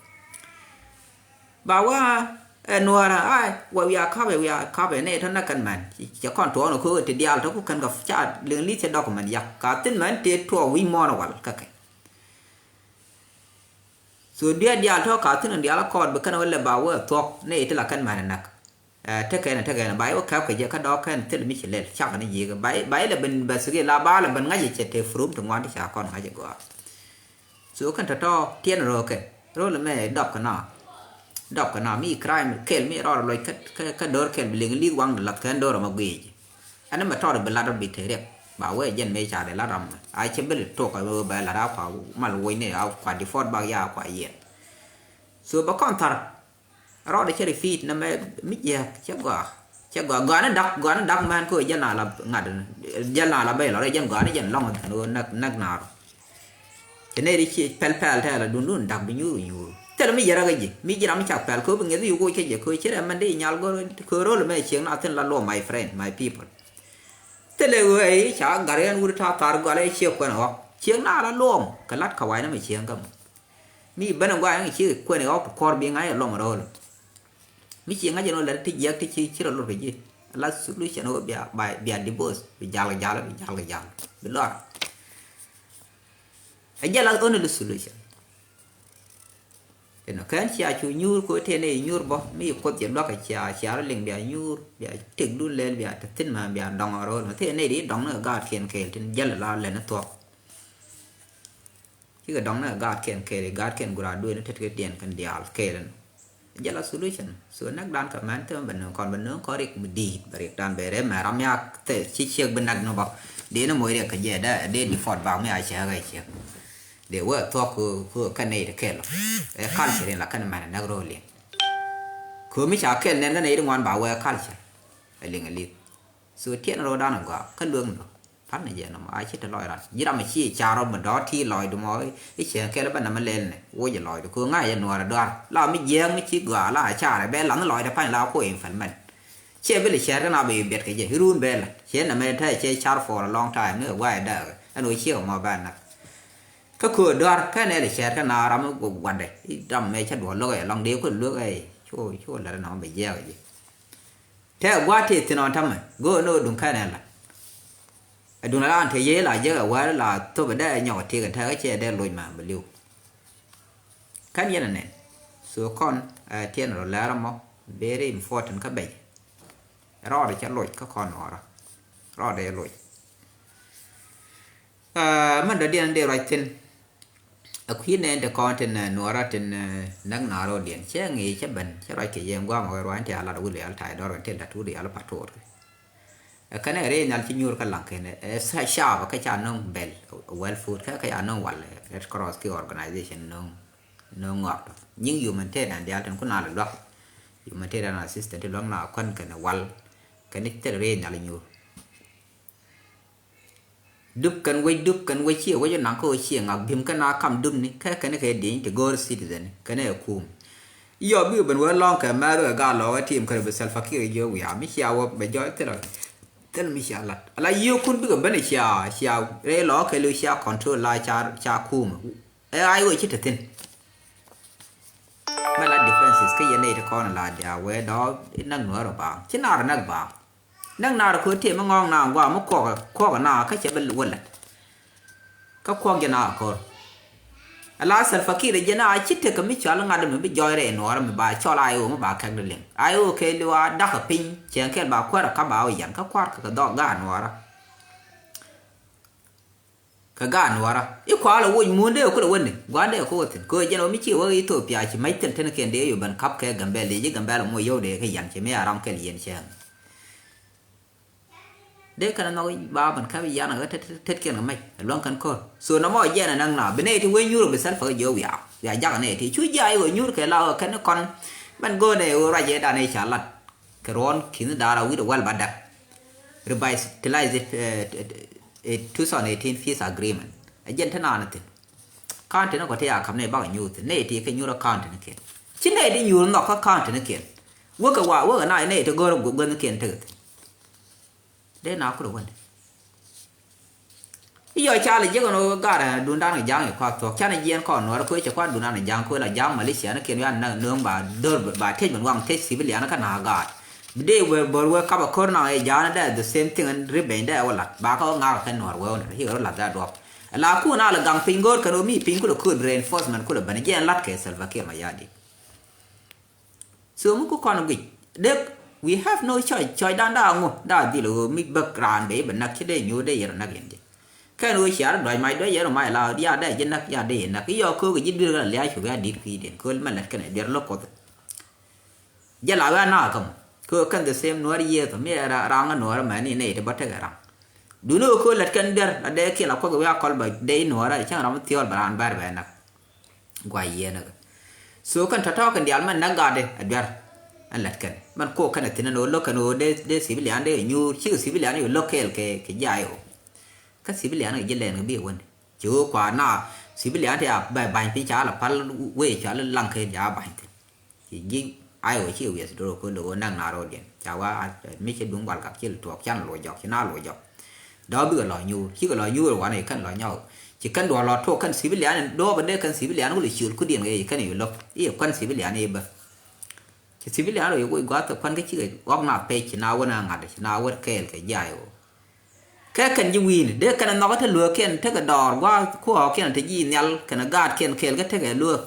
Ba wa ɛ nuɔrä ai wa wiaa kapɛ wiaa kapɛ nɛ tɔ nä kɛn mɛn cɛ kɔn tuɔɔk ni ko̱o̱k ti diaal tɔ ku kɛn kɛ ca liŋ li̱th cɛ document yak ka thin mɛn tëë tuɔɔk wi̱c muɔ̱ɔ̱n wal kä kɛ. So diaal diaal tɔ ka thin diaal kɔɔt bi kɛn wä lɛ ba wä thuɔk nɛ ti la kɛn mɛn näk. Ɛ tekɛn tekɛn ba iwä kɛp kɛ jɛ kä dɔɔk kɛn thil mi ci lɛl cak ni ji̱i̱k ba ilɛ ben bɛ thik ila ba lɛ ben ŋa̱c cɛ te from ti ŋuan ti ca kɔn ŋa̱c gɔaa. So kɛn tɔ̱tɔ̱ tiɛn röökɛ röl mɛ dɔp kɛ na dɔp kɛ na mi crime kɛl mi rɔɔd loc kä döör kɛl bi liŋ li̱th waŋ lath kɛn döör mɛ guic. Ɛn mɛ tɔɔr bi lat rɔ bi te riɛk ba wee jɛn mɛ ca de lat ram mɛ a cɛ bel tok a bɛ lat a kua mal woc ni a kua di fɔt bak ya a kua yiɛn. So bɛ kɔn thar. Rɔɔdɛ cɛ repeat nɛmɛ mi jiääk cɛ gɔaa cɛ gɔaa gɔaa ni dak gɔaa ni dak mɛn kä jɛn na la ŋa̱t jɛn na la bɛy lɔ rɛ jɛn gɔaa ni jɛn lɔŋ thin ɣöö näk näk naar. Cɛ nɛy ri ci pɛl pɛl tɛɛl a dun dun dak bi nyuur nyuur thil mi jɛ rak a ji̱ mi ji̱ ram mi cak pɛl kä bi ŋi̱eth yuk woc kä jɛ kä ci rɛ mɛn di nyal go̱r kä ro̱l mɛ cieŋ na thin la luɔm my friend my people. Thilɛ ɣöö ɛ ca gar yɛn wut ta̱a̱ thar gɔal ɛ ciek kuɛn ɣɔk ciek na la luɔm kɛ lat kɛ wa̱i̱ nɛmɛ cieŋ kä mɔ. Mi ben ɛ guay ɛn ci kuɛn ɛ ɣɔk ti kɔr bi ŋa̱c ɛ lɔm rɔɔl. Mi ci ŋa̱c ɛn ɣöö lɛt ti jiɛk ti ci ci rɔ lot kɛ ji̱. la solution ɣöö bia, bia, bia divorce, bi jal kɛ jal, bi jal kɛ jal, bi lɔr. Ɛ jɛ la only solution. Inɔ kɛn cia cu nyuur kɛ ɣöö tëë nɛy nyuur bä mi kuoth jɛ luäk cia, cia rɔ liŋ bia nyuur, bia tëkdun lɛl, bia te thi̱n mɛ, bia dɔŋ rɔ. Inɔ tëë nɛy di dɔŋ ni kɛ gaatkiɛn kɛɛl tin jäl la lɛn ni thuɔ̱k. Cikɛ dɔŋ ni kɛ gaatkiɛn kɛɛl, gaatkiɛn gura duëëni tet kɛ diɛn kɛn diaal kɛɛl inɔ. Jɛ la solution. So näk dan kɛ mɛn thim bɛ nööŋ kɔn, bɛ nööŋ kɔn rik mi di̱i̱t, bɛ rik dan bɛ rɛ mɛ ram ya thɛ ci ciek bi näk ni bä. Dee ni moc riɛk kɛ jɛ dee, dee default bak mi a cɛ kɛ ciek. Dee wee thuɔk kɛ, kɛ, kɛ nɛy ti kɛl. Ɛ culture in la kɛn mɛn näk ro̱o̱ liŋ. Kɛ mi ca kɛl nɛn kɛ nɛy ti ŋuan ba wee culture. Ɛ liŋ ɛ liŋ. So tiɛn ro̱o̱ dan ɛ gɔaa kä lueŋ ni lɔ. Pal ni jɛ nɔmɔ a ci te lɔc ran. Ji̱ ram a ci car rɔ mi dɔ̱r ti lɔcdu mɔ i̱ cɛ kɛl bä nɛmɛ lɛl ni woc ɛ lɔcdu kɛ ŋa̱c ɛ nuɔɔr ɛ dɔar la mi jiɛɛk mi ci gɔaa la a car ɛ bɛ lath ni lɔcdɛ pa̱ny la ku implement. Ciɛ bi lɛ cɛɛr kä na bɛ biɛt kɛ jɛ i̱ run bɛ la̱t ciɛ nɛmɛ te cɛ car for a long time ni kɛ guay ɛ dääk ɛn ɣöö ciɛ kɛ mɔ bɛ nath. Kä köö dɔar kä nɛ lɛ cɛɛr kä na ram mi gua̱dɛ i̱ ram mɛ cä duɔl lo̱k ɛ lɔŋ dee kuɛ luek ɛ cu cu lät ɛnɔ bɛ jiɛɛk ɛ jɛ. Tɛ gua̱a̱th tëë thi̱n ɔn tämɛ go̱o̱r ni ɣöö duŋ kɛn ɛn la. Ɛ duŋ la ran te yee la jek ɛ wäär la thop ɛ dee ɛ nyɔk ɛ tiek ɛ tɛk ɛ cɛ dee loc ma bɛ li̱w. Kɛn yɛn ɛ nɛn. So kɔn ɛ tiɛn rɔ lɛr ɛmɔ very important kä bɛc. Rɔɔdɛ cɛ loc kä kɔn nuɔɔrä. Rɔɔdɛ cɛ loc. Aa, mɛn dɔ̱diɛn dee ruac thi̱n. A kui̱ nɛn te kɔn tin, eh, nuɔɔrä tin, eh, näk naarɔɔdiɛn. Cɛ ŋi̱i̱c cɛ ben, cɛ ruac kɛ yɛn gua̱a̱m a wee ruac in te a lat wuli al ta̱a̱ dɔr in te lat wuli al pa̱t tuɔɔr. Ɛ kɛn ɛ rɛy nhial ci nyuur kä laŋ kɛn, ɛ, ɛ, sa-, caap kä ca nöŋ bɛl, ɛ, World Food, kä, kä ca nöŋ wal, ɛ, Red Cross ki organization nöŋ, nöŋ ŋɔak tɔ. Nyiŋ humanitarian diaal tin kun a lɛ luak. Humanitarian assistance ti luak na kuän kɛn wal, kɛn thil rɛy nhial nyuur. Dup kɛn wec, dup kɛn wec, ciɛ wec naŋ kä ɣöö ciɛ ŋak bim kɛn a kam dupni, kä kɛn kɛ dieny ti go̱o̱r citizen kɛn ɛ kum. Yɔ bikɛ ben wee lɔŋ kɛ mɛth kɛ gal lɔɔk ɛ tim kɛn bi Salva Kiir jiök wiaa mi cia wä bɛ jɔɔc thilɛ, thilɛ mi cia lat. Ala yiëëkun bikɛ ben cia, cia rɛy lɔɔk kɛ liw cia control la ca, ca kum. Ɛ ay wee ci te thi̱n. Mɛ la differences kä yɛn nɛy ti kɔn la dia wee dɔɔ inak nuɔɔr ɔ baaŋ. Ci naar inak baaŋ. Näk naar ko̱ tëë mi ŋɔ̱ɔ̱ŋ na gua̱a̱ mi kuɔk, kuɔk na kä cɛ bi wä lät. Kä kuɔk jɛ na ko̱r. Ala Salva Kiir jɛ na a ci tekɛ mi cɔal ŋa̱t mi bi jɔɔc rɛy nuɔɔrä mi ba cɔl a I O mi ba kɛk di liŋ. A I O kɛ liwa da̱k ɛ piny cɛn kɛl ba kuäär ɛ ka̱p a wä yan kä kua̱r kɛ kɛ dhɔk gaat nuɔɔrä. Kɛ gaat nuɔɔrä i̱ kualɛ woc muundɛ kulɛ wä ni gua̱ndɛ kɛ wä thi̱n kɛ jɛn ɔ mi ci wä Ethiopia ci mac thil tɛn kɛn dee yo ben kap kɛ Gambɛl dee ji̱ Gambɛl mɔ yio̱w dee kɛ yan ci mi a ram kɛl yɛn cɛɛŋ. Dee kɛn a nhɔk ba ben kap yan kɛ tet tet kɛn kɛ mac a luaŋ kɛn ko̱r. So nɔmɔ jɛn a naŋ na bi nɛy ti wee nyuur bi Salva kɛ jiɔ wiaa wiaa jak nɛy ti cu jiaa iwä nyuur kɛ la kɛn kɔn. Mɛn go̱o̱nɛ iwä ruac yɛ dan i̱ ca lat. Kɛ ruɔ̱n ki̱n da̱a̱r a wi̱cdɛ wäl ba däk. Revitalize it, eh, eh, two thousand eighteen peace agreement. A jɛn te naan thi̱n. County ni kɔ te a ka̱m ni bakɛ nyuur thi̱n. Nɛy ti kɛ nyuur a county ni kiɛn. Ci nɛy ti nyuur nhɔk kä county ni kiɛn. Wäkɛ wa, wäkɛ na nɛy ti go̱r guäth ni kiɛn tekɛ thi̱n. Dee na kulɛ wälɛ. I̱ yɔ ca lɛ jiäk ɛn ɣöö garɛ dundan kɛ ja̱a̱ŋ i̱ kuath thuɔ̱k canɛ jiɛɛn kɔn nuɔ̱ɔ̱rä köö cɛ kuath dundan kɛ ja̱a̱ŋ köö la ja̱a̱ŋ Malaysia ni kiɛn wian nööŋ ba dör ba tec min waŋ tec civilian kä na̱a̱ gaat. Bi dee wee bär wee kap ɛ ko̱r naŋ ɛ ja̱a̱ŋ ni dee the same thing ɛn ri beny dee wä lat ba kä ɣä ŋa̱a̱k ɛ kɛn nuɔ̱ɔ̱r wee wä nɛ ri ɣä lat dee duɔ̱p. Ɛ la kun a lɛ gaŋ piny go̱o̱r kɛn ɣöö mi piny kulɛ kööl reinforcement kulɛ ben jiɛɛn lat kɛ Salva Kiir Mayardit. So mi ku kɔn guic dek, we have no choice. Choice dan daa ŋu daa dhil ɣöö mi bäk raan bɛ i̱ bɛ näk ci dee nyuur dee yɛr näk yɛn jɛ. Kɛn ɣöö ciar duac mac duac yɛr mac la ya dee ji̱ näk ya dee yɛn näk i̱ yɔɔk köök ji̱ dui̱r kɛ la lia̱a̱ cuk ya di̱t kui̱diɛn kööl mɛ lät kɛn ɛ duer lo̱k kuɔth. Jɛ la wee a naak kä mɔ köök kɛn the same nuɔ̱ɔ̱r yiëëth mi ɛ ra- raŋ ɛ nuɔ̱ɔ̱r mɛ ni nɛy ti bä tekɛ raŋ. Duni ɣöö köök lät kɛn duer la dee kiɛl a kuɔth kɛ wee a kɔl bɛ dee i̱ nuɔ̱ɔ̱r ɛ cäŋ ram mi thiɔɔl bɛ raan bɛr bɛ näk. Gua yiëë näk. So kɛn tɔ̱tɔ̱ kɛn diaal mɛn näk gatdɛ a duer. Ɛn lät kɛn mɛn kok kɛn a thi̱n ɛn ɣöö lo̱k kɛn ɣöö dee dee civilian dee nyuur cikɛ civilian yɛ lo̱k kɛɛl kɛ kɛ ji̱ I O. Kä civilian kɛ ji̱ lɛn kɛ bi wän ci ɣöö kua na civilian ti a bɛ ba̱ny piny ca la pal wee ca la laŋ kɛ ja ba̱ny thi̱n. Ci ji̱ I O ci wiɛth do̱r kɛ lo̱k ɣöö näk na ro̱o̱diɛn ca wa mi ci duŋ wal gak ci tuɔɔk can lo̱c jɔk ci na lo̱c jɔk. Dɔ̱k bikɛ lɔ nyuur cikɛ lɔ nyuur wanɛ kɛn lɔ nyɔk. Ci kɛn duɔl lɔ tuɔk kɛn civilian in duɔ̱ɔ̱p in dee kɛn civilian kulɛ ciöl kudiɛn kɛ ci kɛn i̱ lo̱k i̱ kuɛn civilian i̱ bä. Ci Civilian rɔ yɛ wec gua̱th kɛ kuan kä cikɛ ɣɔk na pec ci na wä na ŋa̱t ci na wä kɛɛl kɛ jay wä. Kɛ kɛn ji̱ wi̱i̱ni dee kɛn nhɔkä te lueekiɛn tekɛ dɔɔr gua̱a̱th kuɔɔkiɛn te ji̱ nhial kɛn gaatkiɛn kɛɛl kä tekɛ lueek.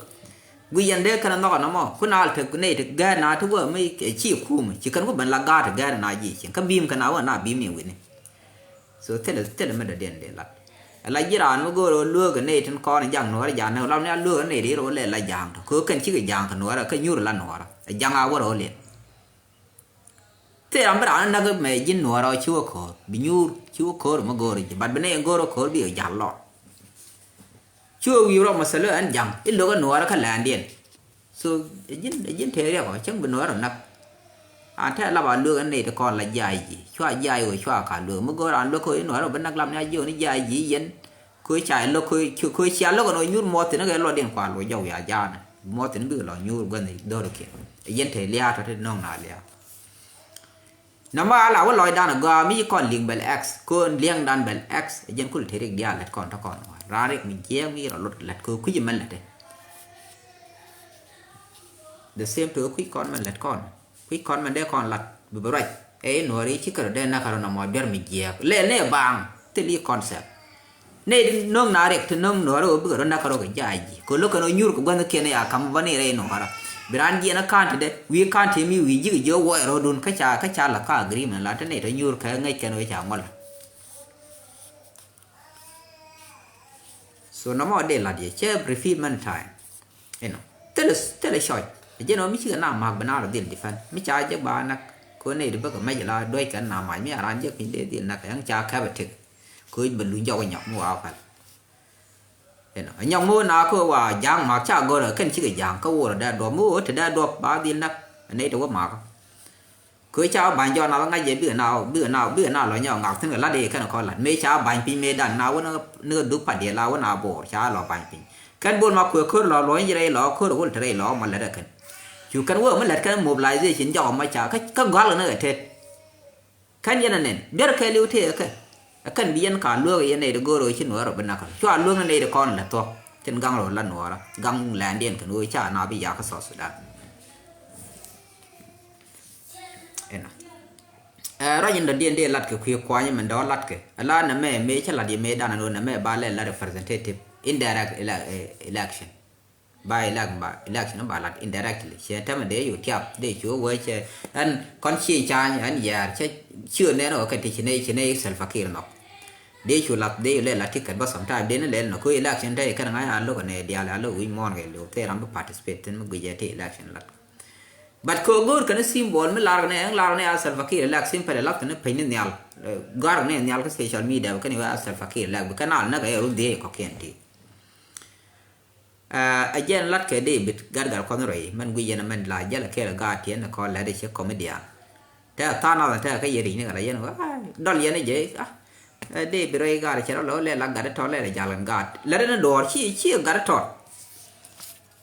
Guic yɛn dee kɛn nhɔkä nɔmɔ ku na al te nɛy te gɛɛr na te wä mi ci kum ci kɛn ku ben la gaat te gɛɛr na ji̱ cieŋ kä bi̱i̱m kɛn a wä na bi̱i̱m ni wi̱ni. So thilɛ thilɛ mi dɔ̱diɛn dee lat. Ɛ la ji̱ raan mi go̱o̱r ɣöö lueek ɛ nɛy tin kɔn ɛ ja̱ŋ nuɔ̱ɔ̱rä ja̱ŋ nɛ ɣöö lam ni a lueek ɛ nɛy ri rɔ lɛ la ja̱a̱ŋ tɔ kɛ ɣöö kɛn cikɛ ja̱a̱ŋ kɛ nuɔ̱ɔ̱rä kä nyuur la nuɔ̱ɔ̱rä ɛ ja̱ŋ a wä rɔ liɛn. Thil ram bi raan näk mɛ ji̱n nuɔ̱ɔ̱rä ci wä ko̱o̱r bi nyuur ci wä ko̱o̱r mi go̱o̱r ji̱ bat bi nɛy go̱o̱r wä ko̱o̱r bi ɛ ja̱l lɔr. Ci wä wi̱i̱ rɔ mɛ thil ɣän ja̱ŋ i̱ lo̱k ɛ nuɔ̱ɔ̱rä kä lɛ̈ɛ̈ndiɛn. So ɛ ji̱n ɛ ji̱n tëë riɛk ɔ cäŋ bi nuɔ̱ɔ̱rä näk. An tɛ̈ lap a lueek ɛ nɛy ti kɔn la jiac ji̱ cua jiac ɣöö cua ka lueek mi go̱o̱r an lueek kä i̱ nuɔ̱ɔ̱rä bi näk lam ni a ji̱ ɣöö ni jiac ji̱ yɛn. Kö ca lo̱k kö cia lo̱k ɛn ɣöö nyuur muɔth thi̱n kɛ luɔt diɛn kua luɔc jɔw ya jaanɛ muɔth thi̱n bikɛ lɔ nyuur gua̱n dhɔr kiɛn. Ɛ ji̱n te lia̱a̱ tɔ te nɔŋ na lia̱a̱. Nɔmɔ a la wä lɔcdan a gɔaa mi ci kɔn liŋ bɛl x kö liɛŋdan bɛl x ɛ ji̱n kul te rik diaal lät kɔn tɔ kɔn wa raan rik mi jiɛɛk mi rɔ lot lät kö kui̱c mɛn lät te. The same to kui̱c kɔn mɛn lät kɔn. Kui̱c kɔn mɛn dee kɔn lat bi bi ruac. Ɛ i̱ nuɔ̱ɔ̱ri ci kärɔ dee nak kärɔ nɔmɔ duer mi jiɛɛk lɛl ni ɛ baaŋ thil i̱ concept. Nɛy ti no̱o̱ŋ na riɛk ti no̱o̱ŋ nuɔ̱ɔ̱ri ɣöö bikɛ rɔ nak kärɔ kɛ ja̱a̱c ji̱ kɛ lo̱k kɛn ɣöö nyuur kɛ guänh kiɛn ɛ ya ka̱m bä ni rɛy nuɔ̱ɔ̱rä. Bi raan jiɛn ɛ ka̱n ti dee wi̱i̱ ka̱n ti mi wi̱i̱ ji̱ kɛ jiök wuɔc rɔ̱dun kä ca kä ca la̱th kä agreement la ti nɛy tɔ nyuur kɛ ŋäc kɛn ɣöö ca ŋuɔl. So nɔmɔ dee la̱t yɛ cɛ repeat many time. Inɔ thilɛ thilɛ cɔc. Ɛ jɛn ɔ mi cikɛ na ma̱a̱k bi na rɔ dhil defend mi ca jɛ ba nak. Ko nɛy ti bäkɛ mɛc la duec kɛn na mac mi a ran jɛ piny dee dhil nak ɛn ca kɛpɛ tek. Ko bɛ luny jɔk nyɔk mi wa päl. Inɔ nyɔk mi wä na ko wa ja̱a̱ŋ ma̱a̱k ca gɔr ɛ kɛn cikɛ ja̱a̱ŋ kä wurɛ dee duɔp mi wä te dee duɔp ba dhil nak. Nɛy ti wä ma̱a̱k. Kö ca ba̱ny jɔɔn a ŋa̱c jɛ bikɛ na bikɛ na bikɛ na lɔ nyɔk ŋak thi̱n kɛ la̱t i̱ kɛn kɔn la̱t mëë ca ba̱ny piny mëë dan na wä ni kɛ duk pat diɛ la wä na bo̱o̱r ca lɔ ba̱ny piny. Kɛn bo̱o̱r ma kuɛ kör lɔ luɔ̱ny ji̱ rɛy lɔ kör wul te rɛy lɔ mɔ lät ɛ kɛn. Cu kɛn wä mi lät kɛn mobilization jɔk mɔ ca kä gɔ̱a̱l kɛ ni kɛ tet. Kɛn yɛn ɛ nɛn duer kɛ li̱w tëë kɛ. Ɛ kɛn bi yɛn ka lueek yɛn nɛy ti go̱o̱r ɣöö ci nuɔɔrä bi nak kɛ cua lueek ni nɛy ti kɔn lät thuɔ̱k tin gaŋ rɔ la nuɔɔrä gaŋ lɛndiɛn kɛn ɣöö ca na bi yak kä South Sudan. Inɔ. Ɛ ruac in dɔ̱diɛn dee lat kɛ kui̱ kuany mɛn dɔ̱ lat kɛ ala nɛ mɛ mëë cä lat yɛ mëë dan ɛn ɣöö nɛ mɛ ba lɛ la representative indirect ele- eh, election. Ba elect ba election ba lat indirectly cɛ tɛmɛ dee yo̱ tiap dee cu wee cɛ ɛn kɔn ci ca̱a̱ny ɛn yɛɛr cɛ ci ɣöö nɛn ɣöö kɛ ti ci nɛy ci nɛy Salva Kiir nhɔk. Dee cu lat dee yo̱ lɛ lat ticket bä sometime dee ni lɛl nɔ ko election te kɛn ŋa̱c a lo̱k ɛn ɛ diaal a lo̱k wi̱c muɔ̱ɔ̱n kɛ liw thil ram bi participate thin mi guic ɛ ti election lat. But kɛ ɣöö go̱o̱r kɛn symbol mi lar kɛn ɛ lar kɛn ɛ a Salva Kiir elect simple elect kɛn ɛ peny ni nhial. Gar kɛn ɛ nhial kä social media bi kɛn ɛ a Salva Kiir elect bi kɛn al näk ɛ run dhiee kɔkiɛn ti. Ɛ jɛn lat kɛ David gat gat kɔn rɛy mɛn guic yɛn mɛn la jɛl kɛɛl gaat tiɛn kɔn lɛt cɛ comedian. Tɛ than nath tɛ kä yɛ ric ni kɛ la yɛn wä dɔl yɛn jɛ. David rɛy gaat cɛ rɔ lɛ wä lɛ la gat tɔt lɛ la jal kɛn gaat lɛt ni duɔɔr ci ci gat tɔt.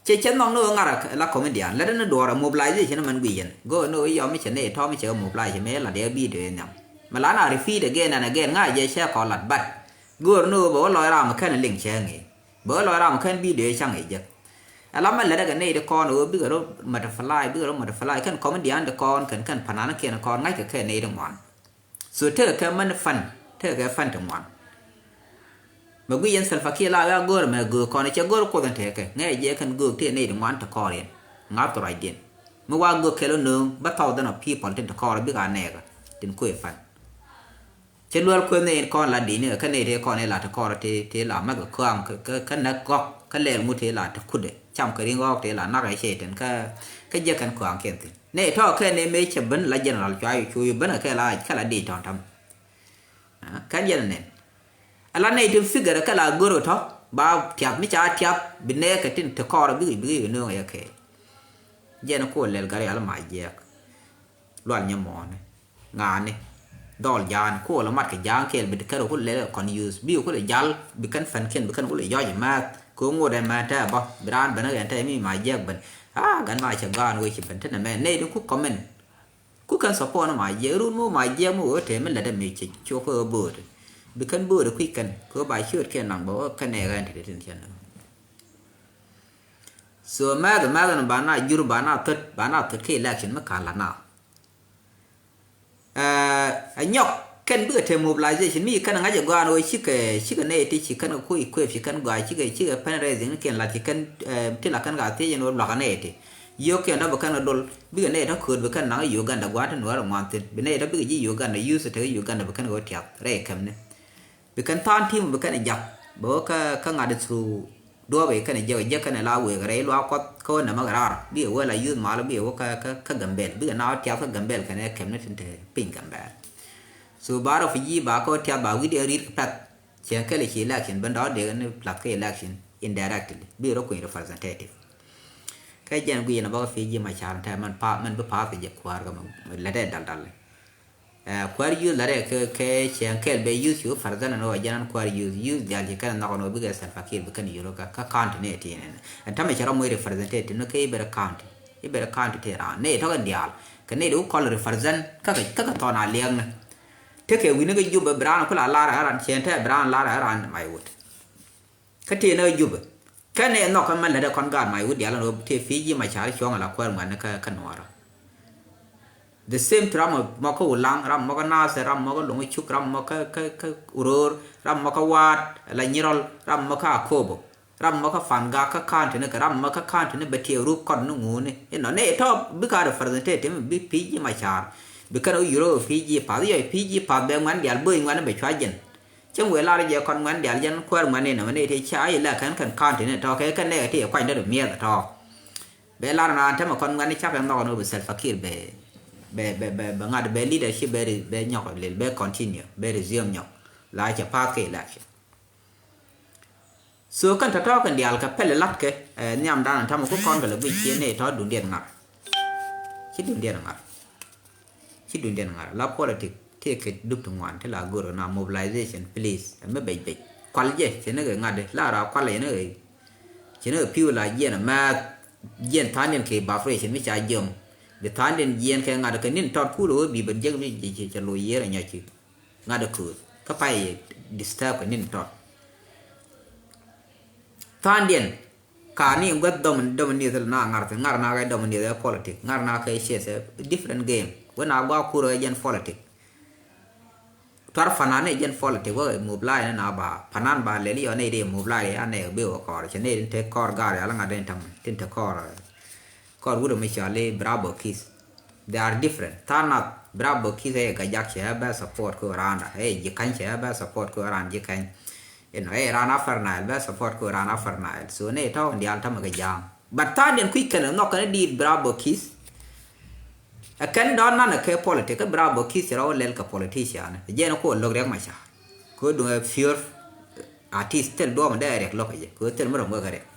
Cɛ cɛ nhɔk ni ɣöö ŋa̱r la comedian lät ni duɔɔr a mobilization mɛn guic yɛn go̱o̱r ni ɣöö yɔm mi cɛ ni tɔ̱ mi cɛ mobilize mëë lat yɛ video in nhiam. Mɛ la na repeat again and again ŋa̱ jɛ cɛ kɔn lat but go̱o̱r ni ɣöö bɛ wä lɔc ram kɛn liŋ cɛ ŋi̱i̱c bɛ wä lɔc ram kɛn video cä ŋi̱i̱c jɛ. Ala mɛ lät kɛ nɛy ti kɔn ɣöö bikɛ rɔ multiply bikɛ rɔ multiply kɛn comedian ti kɔn kɛn kɛn panan kiɛn kɔn ŋa̱ckɛ kɛ nɛy ti ŋuan. So tekɛ kɛ mɛn fan tekɛ kɛ fan ti ŋuan. Mɛ guic yɛn Salva Kiir la wia go̱o̱r mɛ göök kɔn cɛ go̱o̱r kuoth in tekɛ ŋɛ jɛ kɛn göök tëë nɛy ti ŋuan ti kɔɔr yɛn. Ŋa̱th ruacdiɛn mi wa göök kɛl wä nööŋ bä thousand of people tin ti kɔɔr bik a nɛɛkä tin kuëë fan. Cɛ luäl kuëth nɛy kɔn la di̱i̱ni kɛ nɛy tëë kɔn ila ti kɔɔr ti ti la mɛk kɛ kɔaŋ kɛ kɛ näk gɔk kɛ lɛɛl ŋut ti la ti kutdɛ cam kɛ ri̱ŋ gɔk ti la nak ɛ cɛ tin kä kä jɛ kɛn kɔaŋ kiɛn thi̱n. Nɛ tɔ̱ kɛ nɛ mëë cɛ ben la general cua yu cu yu ben kɛ la kɛ la di tɔ̱n tɔ̱n. Kɛn jɛn nɛn ala nɛ tin figure kɛ la gör tɔ̱ ba tiap mi ca tiap bi nɛ kɛ tin te kɔr bi bi nöŋ yɛ kɛ. Jɛn ko lɛl gar yal ma jiɛk lual nyɛ mɔɔni. Ŋa̱a̱ni dhɔl ja̱a̱n koolɛ mat kɛ ja̱a̱n kɛɛl bi kɛn kulɛ lɛ kɔn yuth bi kulɛ jal bi kɛn fɛn kiɛn bi kɛn kulɛ yɔc imath. Kɛ ŋot ɛn mɛn tɛ bä bi raan ben ɣɛn tɛ mi ma jiɛk ben. A gan ma cɛ gaan wee ci ben tɛnɛ mɛn nɛy di ku kɔmin. Ku kɛn support ni ma jiɛk run mi ma jiɛk mi wee tɛ mi lɛt ɛmi cɛ cok kɛ ɣä bööt. Bi kɛn bööt kui̱ kɛn kɛ ɣä ba ciöt kɛn naŋ bä ɣä kɛn ɛ ɣɛn ti ti tin cɛn. So mɛth mɛth ni ba na jur ba na thot ba na thot kɛ election mi ka la na. Ɛ nyɔk kɛn bikɛ te mobilization mi kɛn ŋa̱c ɛ gɔaan wee cikɛ cikɛ nɛy ti ci kɛn kɛ kuc equip ci kɛn gɔaa cikɛ cikɛ fundraising ni kɛn lat ci kɛn ti la kɛn ka thiec ɛn wee luakä nɛy ti. Yio̱k kɛn dɔ̱ bi kɛn kɛ dol bikɛ nɛy tɔ̱ kööt bi kɛn naŋ Uganda gua̱a̱th ti nuäär ɛ ŋuan thi̱n bi nɛy tɔ̱ bikɛ ji̱ Uganda use tekɛ Uganda bi kɛn kɛ wä tiath rɛy kɛmni. Bi kɛn tha̱a̱ŋ ti̱i̱m bi kɛn jak bɛ wä kä ŋa̱t through duɔ̱ɔ̱p kɛn jɛ jɛ kɛn la wek rɛy luaak kuɔth kä wä nɛmɛ kɛ raar bikɛ wä la youth mal bikɛ wä kä kä Gambɛl bikɛ na wä tiath kä Gambɛl kɛn ɛ kɛm ni tin te piny Gambɛl. So ba refugee ba kä wä tiath ba wi̱cdiɛn ri̱t kɛ pɛth cɛ kɛl ci election ben dɔ̱ dek ni plath kä election indirectly bikɛ rɔ kuny representative. Kä jɛn guic ni bä kä Fiji ma car tɛ mɛn pa mɛn bi path kɛ jɛ kuäär kä mɛ lɛtɛ dal dal. Kuäär youth la rɛ kɛ kɛ cɛŋ kɛl bɛ youth cu far dhɛn ni wä jɛn an kuäär youth youth dial ci kɛn nhɔk ni wä bikɛ Salva Kiir bi kɛn yoro kä kä county ni ti ni. Ɛn tamɛ cɛ rɔ moc representative ni kɛ Ibɛrɛ county. Ibɛrɛ county ti ran ni tɔkɛ dial kɛ ni di wä kɔl represent kä kɛ kä kɛ thɔn a liɛŋ ni. Tekɛ wi̱ni kɛ Jubɛ bi ran kula lar ɛ ran cɛn tɛ bi ran lar ɛ ran Maiwut. Kä tëë ni ɣä Jubɛ kɛn ɛ nhɔk kä mɛ lätdɛ kɔn gaat mac wi̱c diaal ɛn ɣöö tëë Fiji ma ca̱r cuɔ̱ŋ ala kuäär ŋuɛ̈tni kä kä nuɔɔrä. The same to ram mɔ kä Ulaŋ, ram mɔ kä Nathir, ram mɔ kä Loŋ Cuk, ram mɔ kä kä kä Uror, ram mɔ kä Waat, la Nyirɔl, ram mɔ kä Akobo, ram mɔ kä Pangak kä county ni kɛ ram mɔ kä county ni bɛ tiɛɛk rup kɔn ni ŋuuni. Inɔ ni itɔ bikɛ representative bi Fiji ma ca̱r bi kɛn ɣä yur ɣä Fiji path yɔc Fiji path bɛ ŋuɛ̈tni diaal bööc ŋuɛ̈tni bɛ cua jɛn. Cäŋ wëë lar jɛ kɔn ŋuɛ̈tni diaal jɛn kuäär ŋuɛ̈tni nɔmɔ ni ti ca ilɛ kɛn kɛn county ni tɔ̱ kɛ kɛn nɛy ti kuanydä ri miɛth tɔ̱. Bɛ lar naan tämɛ kɔn ŋuɛ̈tni cakɛ nhɔk ni wä bi Salva Kiir bɛ bɛ bɛ bɛ bɛ ŋa̱t bɛ leadership bɛ ri bɛ nyɔk lil bɛ continue bɛ resume nyɔk la cɛ path kɛ election. So kɛn tɔ̱tɔ̱ kɛn diaal kɛ pɛl lat kɛ nhiamdan tämɛ ku kɔn kɛ lɛ guic ciɛ nɛy tɔ̱ duŋdiɛn ŋa̱r. Ci duŋdiɛn ŋa̱r. Ci duŋdiɛn ŋa̱r la politic tëëkɛ dup ti ŋuan ti la go̱r na mobilization please ɛmɛ bec bec. Kual jɛ cɛ ni kɛ ŋa̱t la ra kual jɛ ni kɛ cɛ ni kɛ pi̱w la jiɛn mɛth jiɛn tha̱a̱ŋdiɛn kɛ evaporation mi ca jiɛm. Bi tha̱a̱ŋdiɛn jiɛn kɛ ŋa̱t kɛ ni̱n tɔt kulɛ wä bi ben jiɛk mi cɛ lo̱c yiër ɛ nyɔc ci ŋa̱t ɛ kööth kä pay disturb kɛ ni̱n tɔt. Tha̱a̱ŋdiɛn Ka ni guäth dɔm dɔm ni thil na ŋar thin ŋar na kɛ dɔm ni thil politic ŋar na kɛ chess ɛ different game. Wä na gua kur ɛ jɛn politic. Tuar fanan ɛ jɛn politic wä mobilize ni na ba fanan ba lɛli yɔ ni di mobilize ya ni bi wä kɔr cɛ ni tin te kɔr gar ya la ŋar den tam tin te kɔr kɔr wut mi chali Bravo Kiss. They are different. Tha̱a̱ŋ nath Bravo Kiss ɛ gajak cɛ bɛ support kɛ randa ɛ ji̱ ka̱ny cɛ bɛ support kɛ randa ji̱ ka̱ny. Inɔ ɛ ran Upper Nile bɛ support kɛ ran Upper Nile. So ni tɔ̱ in diaal tämɛ kɛ ja̱a̱ŋ. But tha̱a̱ŋ diɛn kui̱ kɛn nhɔk kɛn diit Bravo Kiss. Ɛ kɛn dɔ̱ɔ̱n nanɛ kɛ politic kä Bravo Kiss cɛ rɔ wä lɛl kɛ politician. Jɛn kɔ lo̱k Riɛk Macar. Kɛ duŋ ɛ pure artist thil duɔ̱ɔ̱m dee Riɛk lo̱k kɛ jɛ kɛ thil mi rɔm wekɛ Riɛk.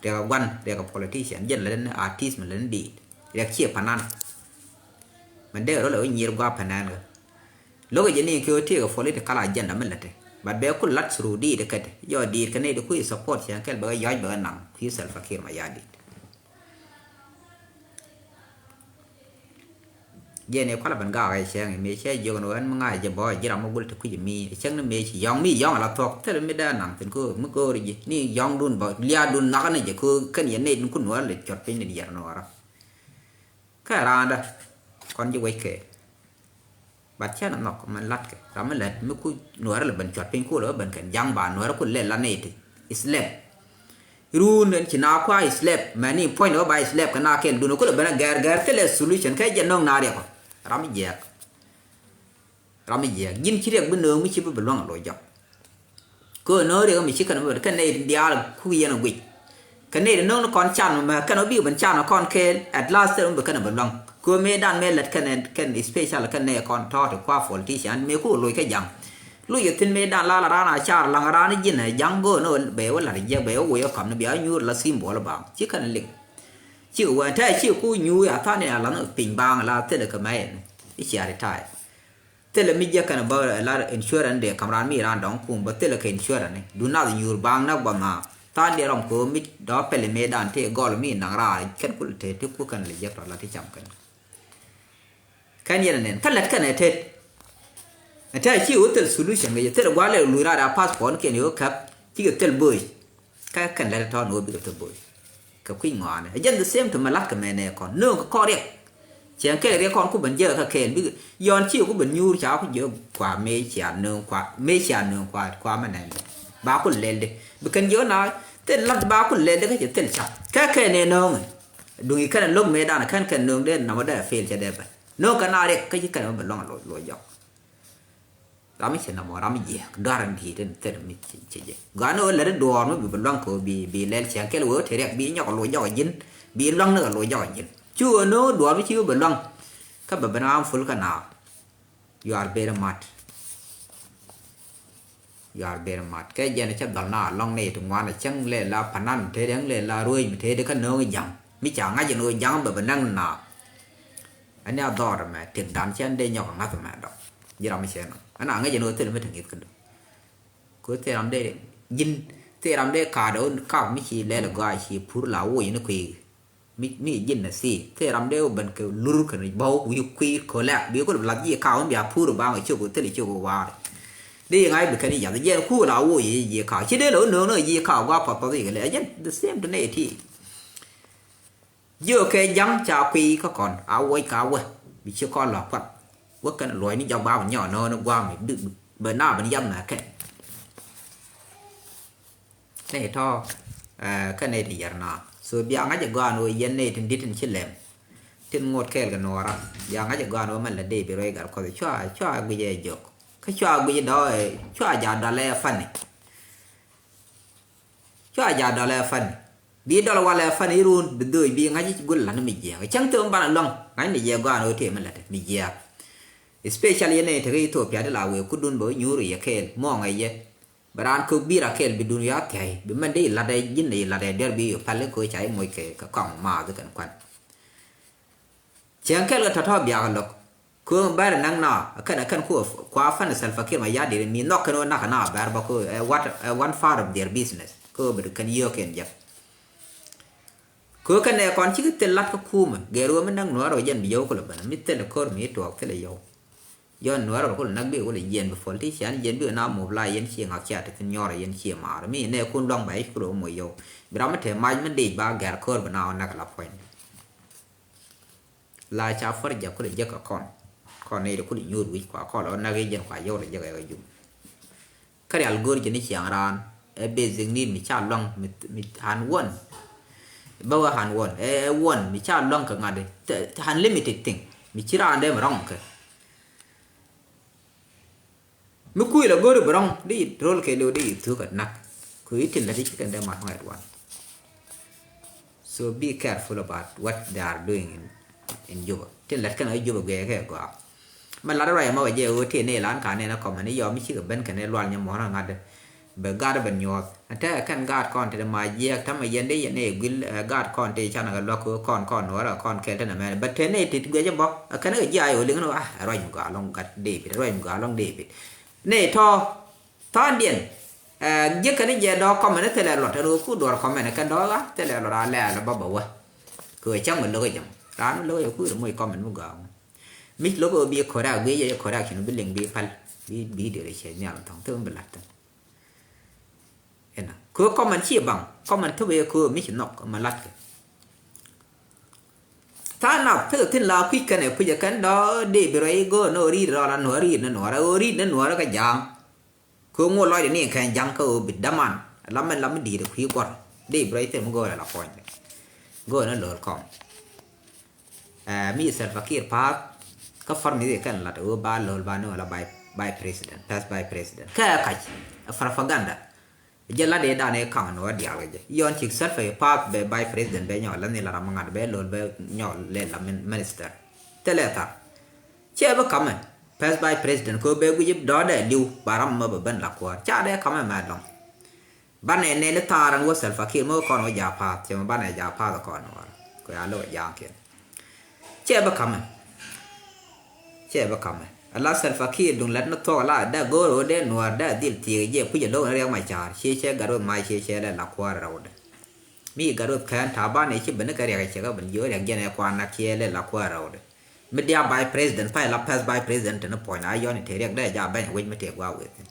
Riɛk a guan Riɛk a politician jɛn lɛ ni artist mi lɛ ni diit Riɛk ciɛ panan. Mɛ dee rɔ lɛ wä nyier gua̱a̱ panan kɛ. Lo̱k jɛ ni kɛ wä tiek a political agenda mi lɛ te but bɛ kul lat through diit kɛ te jɔ diit kɛ ni di kui̱ support cɛ kɛl bɛ kɛ yɔc bɛ kɛ naŋ kui̱ Salva Kiir Mayardit. Jiɛn i̱ kualɛ ben gaak ɛ cɛŋ i̱ mëë cɛ jiök ni ɣän mi ŋa̱c jɛ bɔ ji̱ ram mi gul te kui̱c mi ɛ cäŋ ni mëë ci yɔ̱ŋ mi yɔ̱ŋ ala thuɔ̱k thil mi dee naŋ thi̱n köör mi köör ji̱ ni yɔ̱ŋdun bä lia̱a̱dun nhɔakä ni jɛ köör kɛn yɛ nɛy din kun nuɔɔr lɛ cuɔt piny ni diɛɛr nuɔɔrä. Kä raandä kɔn ji̱ wec kɛ. But cä na nhɔk mɛn latkɛ ram mi lät mi ku nuäärä lɛ ben cuɔt piny kulɛ wä ben kɛn ja̱ŋ ba nuäärä kulɛ lɛ la nɛy ti. Slap. Ruun ɛn ci na kua slap mɛni puɔ̱ny ni wä ba slap kɛ na kɛl dun kulɛ ben a gɛr gɛr thilɛ solution kɛ jɛ no̱ŋ na riɛk ɔ. Ram mi jiɛk. Ram mi jiɛk ji̱n ci riɛk bi nööŋ mi ci bi bi luäŋ a loc jɔk. Kɛ ɣöö no̱o̱ŋ riɛk mi ci kɛn bä kɛn nɛy diaal kuk yɛn a guic. Kɛ nɛy ti no̱o̱ŋ ni kɔn can mɛ kɛn ɔ bikɛ ben can kɔn kɛɛl at last thil mi bi kɛn a bä luaŋ. Kɛ ɣöö mëë dan mëë lät kɛn kɛn special kɛn nɛy kɔn tɔ̱ ti kua politician mëë kuk loc kɛ ja̱ŋ. Loc kɛ thi̱n mëë dan la la raan a car laŋ raan ji̱n ɛ ja̱ŋ go̱o̱n ɔ bɛ wä la̱t jiɛk bɛ wä woc ɔ kɔm ni bia nyuur la symbol ba ci kɛn liŋ. Cikɛ wee tɛɛ cikɛ ku nyuur a tha̱a̱n ni a la̱n piny baaŋ la thilɛ kɛ mɛ ɛn i̱ cia retire. Thilɛ mi jiäk kɛn bä lar insurance dee kam raan mi raan dɔ̱ŋ kum bä thilɛ kɛ insurance ni du nath nyuur baŋ nä guɔnh na tha̱a̱n dee rɔm ko̱o̱m mi dɔ̱ pɛli mëëdan tëë gɔl mi naŋ raar kɛn kul tëë ti ku kɛn lɛ jiäk tɔ̱ la ti cam kɛn. Kɛn yɛn nɛn kä lät kɛn ɛ tet. Ɛ tɛɛ ci ɣöö thil solution kɛ jɛ thil gua̱a̱ lɛ luc raar a passport ni kiɛn yɛ ɣöö käp cikɛ thil bööc. Kä kɛn lät tɔ̱ ni ɣöö bikɛ thil bööc. Kɛ kui̱ ŋɔaani. Ɛ jɛn the same to mɛ la̱t kɛ mɛ nɛ kɔn. Nööŋ kɛ kɔn riɛk. Cɛn kɛɛl riɛk kɔn ku ben jɛ kɛ kɛɛl. Bik yɔn ci ku ben nyuur ca ku jɛ kua mëë cia nööŋ kua, mëë cia nööŋ kua, kua mɛ nɛn. Ba ku lɛl di. Bi kɛn jiɔ na thil lat ba ku lɛl di kä cɛ thil cap. Kɛ kɛ nɛ nööŋ. Duŋ i kɛn lo̱k mëë dan kɛn kɛn nööŋ dee nɔmɔ dee fail cɛ dee bɛ. Nööŋ kɛ na riɛk kä ci kɛn mɛ bɛ luaŋ luɔc jɔk. Ram mi cɛ nɔmɔ ram mi jiɛk duar in di̱i̱t in thil mi ci jiɛk. Gɔaa ni ɣöö lät i̱ duɔɔr mi bi bi luaŋ kɛ ɣöö bi, bi lɛl cieŋ kɛl wee ɣöö te riɛk bi nyɔk loc jɔk ji̱n, bi luaŋ ni kɛ loc jɔk ji̱n. Cu ɣöö ni ɣöö duɔɔr mi ci wee bi luaŋ. Kä bɛ ben ɣam ful kä naath. You are very mad. You are very mad. Kɛ jɛn cä dhɔl na lɔŋ ni ti ŋuan a cäŋ lɛ la panan te dee la ruec mi te dee kä no̱o̱ŋ ja̱ŋ. Mi ca ŋa̱c in ɣöö ja̱ŋ bɛ bi naŋ na. Ani a dhɔr mɛ tek dan cɛn dee nyɔk a ŋa̱th mɛ dɔk. Ji̱ ram mi cɛ nɔ. Ani a ŋa̱c in ɣöö thil mi te ŋi̱th kä duk. Kɛ ɣöö thil ram dee ji̱n thil ram dee kaat ɣöö kap mi ci lɛl a gɔaa ci pur la woc ni kui̱. Mi, mi ji̱n na thil. Thil ram dee wä ben kɛ lur kɛ ni bɔw wi̱i̱ kui̱ kɛ lɛk. Bi kul bi lath ji̱ kaw mi bia pur ba ŋa cok thil cok wa̱a̱ri. Di ŋa̱c bi kɛn i̱ yath. Jiɛn kul a woc i̱ ji̱ kaw. Ci dee la wä no̱o̱ŋ ni ji̱ kaw gua path path i̱ kɛ lɛ. Jiɛn the same to nɛ ti. Ji̱ kɛ ja̱ŋ ca kui̱ kä kɔn. A woc ka wä. Bi ci kɔn la path. Wä kɛn luɔ̱c ni jɔk ba bi nyɔk no̱o̱ŋ ni gua̱a̱m i̱ bi, bi, bi na bi ni yath na kɛn. Nɛy tɔ̱, eh, kä nɛy ti yɛr na. So bia ŋa̱c ɛ gɔaa ni ɣöö yɛn nɛy tin di̱t tin ci lɛm. Tin ŋot kɛɛl kɛ nuɔɔra. Bia ŋa̱c ɛ gɔaa ni ɣöö mɛn la dee bi ruɛy gat kɔth. Cua, cua guic ɛ jok. Kä cua guic ɛ dɔ̱ ɛ, cua ja dɔl ɛ fani. Cua ja dɔl ɛ fani. Bi dɔl wal ɛ fani irun, bi dhoc, bi ŋa̱c i̱ gul la ni mi jiɛk. Cäŋ thil mi banɛ luaŋ. Ŋa̱c mi jiɛk gɔaa ni ɣöö tëë mi lät mi jiɛk. Especially yɛn nɛy tekä Ethiopia di la wëë kudun bɛ wä nyuur yɛ kɛɛl. Muɔ̱ɔ̱ŋ ɛ yɛ. Bɛ raan kök bi̱i̱r a kɛɛl bi duun wi̱i̱ a thia̱y. Bi mɛn dee ilat ɛ ji̱n ilat ɛ diɛr bi yo̱ pɛl i̱ köö ca i̱ moc kɛ, kɛ kɔaŋ maath i̱ kɛn kuan. Cieŋ kɛl kɛ tɔ̱tɔ̱ biakä lo̱k. Kööŋ bɛr inaŋ na, kɛn, kɛn ku, kua fan Salva Kiir Mayardit mi nhɔk kɛn wä nak na bɛr bä köö, ɛ, what, ɛ, one part of their business. Köö bi kɛn yio̱o̱k kɛn jɛ. Köö kɛn ɛ kɔn cikɛ thil lat kä kumɛ. Gɛr wä mi naŋ nuɔ̱ɔ̱r wä jɛn bi yio̱o̱k kɛ lɔ bänä. Mi thil ɛ ko̱r mi tuɔɔk thil ɛ yio̱w. Yɔn nuɛɛr kɛ kul näk bi wul jiɛn bi politician jiɛn bi na mop la yɛn ci ŋak cia ti thin nyɔr yɛn ci maar mi nɛ kun luaŋ ba i̱ kul moc yɔw. Bi ram mi te mac mi dic ba gɛr ko̱r bi na wä näk la puɔ̱ny. La ca far jɛ kul jek kɛ kɔn. Kɔn ni di kul nyuur wi̱c kua kɔn la wä näk i̱ jɛn kua yɔw la jek ɛ kɛ jum. Kä rial go̱o̱r ji̱n i̱ ciaŋ raan ɛ basic need mi ca luaŋ mi, mi han won. Bä wä han won ɛ, ɛ won mi ca luaŋ kɛ ŋa̱t i̱ te, te unlimited thing mi ci raan dee mi rɔ̱ŋ kɛ. Mi kui̱ la go̱o̱ri bi rɔ̱ŋ di it ro̱l kɛ liw di it thuk at nak. Kui̱ i̱ tin lät i̱ ci kɛn dee mat ŋɔt wan. So be careful about what they are doing in, in Juba. Tin lät kɛn ɣä Juba guiɛ kɛ gɔaa. Mɛ lat ruac ɛmɔ kɛ jɛ ɣöö tëë nɛy lan ka nɛn ɛ kɔmɛ ni yɔm mi cikɛ ben kɛn ɛ lual nyɛ muɔ̱ɔ̱n ɛ ŋa̱t. Bɛ gaat bɛ nyuɔth. Ɛ tɛkɛ kɛn gaat kɔn te ma jiɛɛk tämɛ yɛn dee yɛn nɛy guil, ɛ, gaat kɔn te canɛ kɛ luäk kɛ kɔn kɔn nuɔrɛ kɔn kɛl te nɛ mɛn. Bɛ te nɛy tit guiɛ jɛ bɔ. Ɛ kɛn kɛ ji̱ ay ɣöö liŋ ni ɣöö, ah, ɛ ruac mi gɔaa lɔŋ gat David, ɛ ruac mi gɔaa lɔŋ David. Nɛy tɔ̱, tɔ̱ diɛn. Ɛ, ji̱ kɛn jɛ dɔ̱ kɔmɛn thilɛ luɔt, ɛn ɣöö ku duɔr kɔmɛn kɛn dɔ̱ ɣä, thilɛ luɔt a lɛɛl bä bä wä. Kɛ ɣöö cäŋ mi lo̱k jɛ mɔ. Raan mi lo̱k jɛ kui̱ rɛ moc kɔmɛn mi gɔaa mɔ. Mi lo̱k ɣöö bi correct, guic jɛ correction bi liŋ bi päl. Bi, bi dee rɛ cɛ nhial thɔŋ, thil mi bi la̱t thi̱n. Inɔ. Kɛ ɣöö kɔmɛn ci baŋ, kɔmɛn thop yɛ kɛ ɣöö mi ci nhɔk, mɛ la̱tkɛ. Tha̱a̱ŋ nath, thilɛ thi̱n la kui̱c kɛn ɛ puc ɛ kɛn dɔ̱ dee bi rɔy go̱o̱r ni ɣöö ri̱t rɔɔl a nuɔ̱ɔ̱r ri̱t ni nuɔ̱ɔ̱r, ɣöö ri̱t ni nuɔ̱ɔ̱r kɛ ja̱a̱ŋ. Kɛ ɣöö ŋot lɔcdɛ ni kɛn ja̱ŋ kä ɣöö bi däman. La mɛn la mi di̱i̱t ɛ kui̱ guɔ̱r. Dee bi rɔy thil mi go̱o̱r ɛ la puɔ̱ny. Go̱o̱r ni lo̱l kɔm. Ɛ, mi Salva Kiir pa̱a̱th. Kä far mi dhie kɛn lat ɣöö ba lo̱l ba ni wala vice, vice president, first vice president. Kɛ kac. Ɛ propaganda. Jɛ lat i̱ dan i̱ kaŋ ni wä diaal kɛ jɛ. Yɔn cik Salva i̱ pa̱a̱th bɛ vice president bɛ nyɔk la ni la ram ŋa̱t bɛ lo̱l bɛ nyɔk lɛ la min-, minister. Thilɛ thar. Cɛ bi kamɛ. First vice president kɛ bɛ guic dɔ̱ɔ̱dɛ li̱w ba ram mɛ bɛ ben la kuäär. Ca dee kamɛ mɛ lɔŋ. Banɛ nɛn i̱ thaar ɛn wä Salva Kiir mi wä kɔn wä ja̱a̱ pa̱a̱th. Cɛ mɛ banɛ ja̱a̱ pa̱a̱th kɔn wä. Kɛ a lo̱k ja̱a̱ŋ kiɛn. Cɛ bi kamɛ. Cɛ bi kamɛ. Ala Salva Kiir duŋ lät ni thuɔk ala dee go̱o̱r ɣöö dee nuäär dee dhil thiek jiɛ puc ɛ lo̱k ni Riɛk Macar. Ciɛ cɛ gat wä mac ciɛ cɛ lɛ la kuäär rɛwdɛ. Mi gat wä kään ta̱a̱ banɛ ci ben ni kɛ riɛk ɛ cɛ kɛ ben jiök riɛk jɛn ɛ kuan nak ciɛ lɛ la kuäär rɛwdɛ. Mi diaal vice president pay la first vice president tini puɔ̱ny la a yɔn i̱ te riɛk dee ja bɛny wec mi tëë gua̱a̱k wëë thi̱n.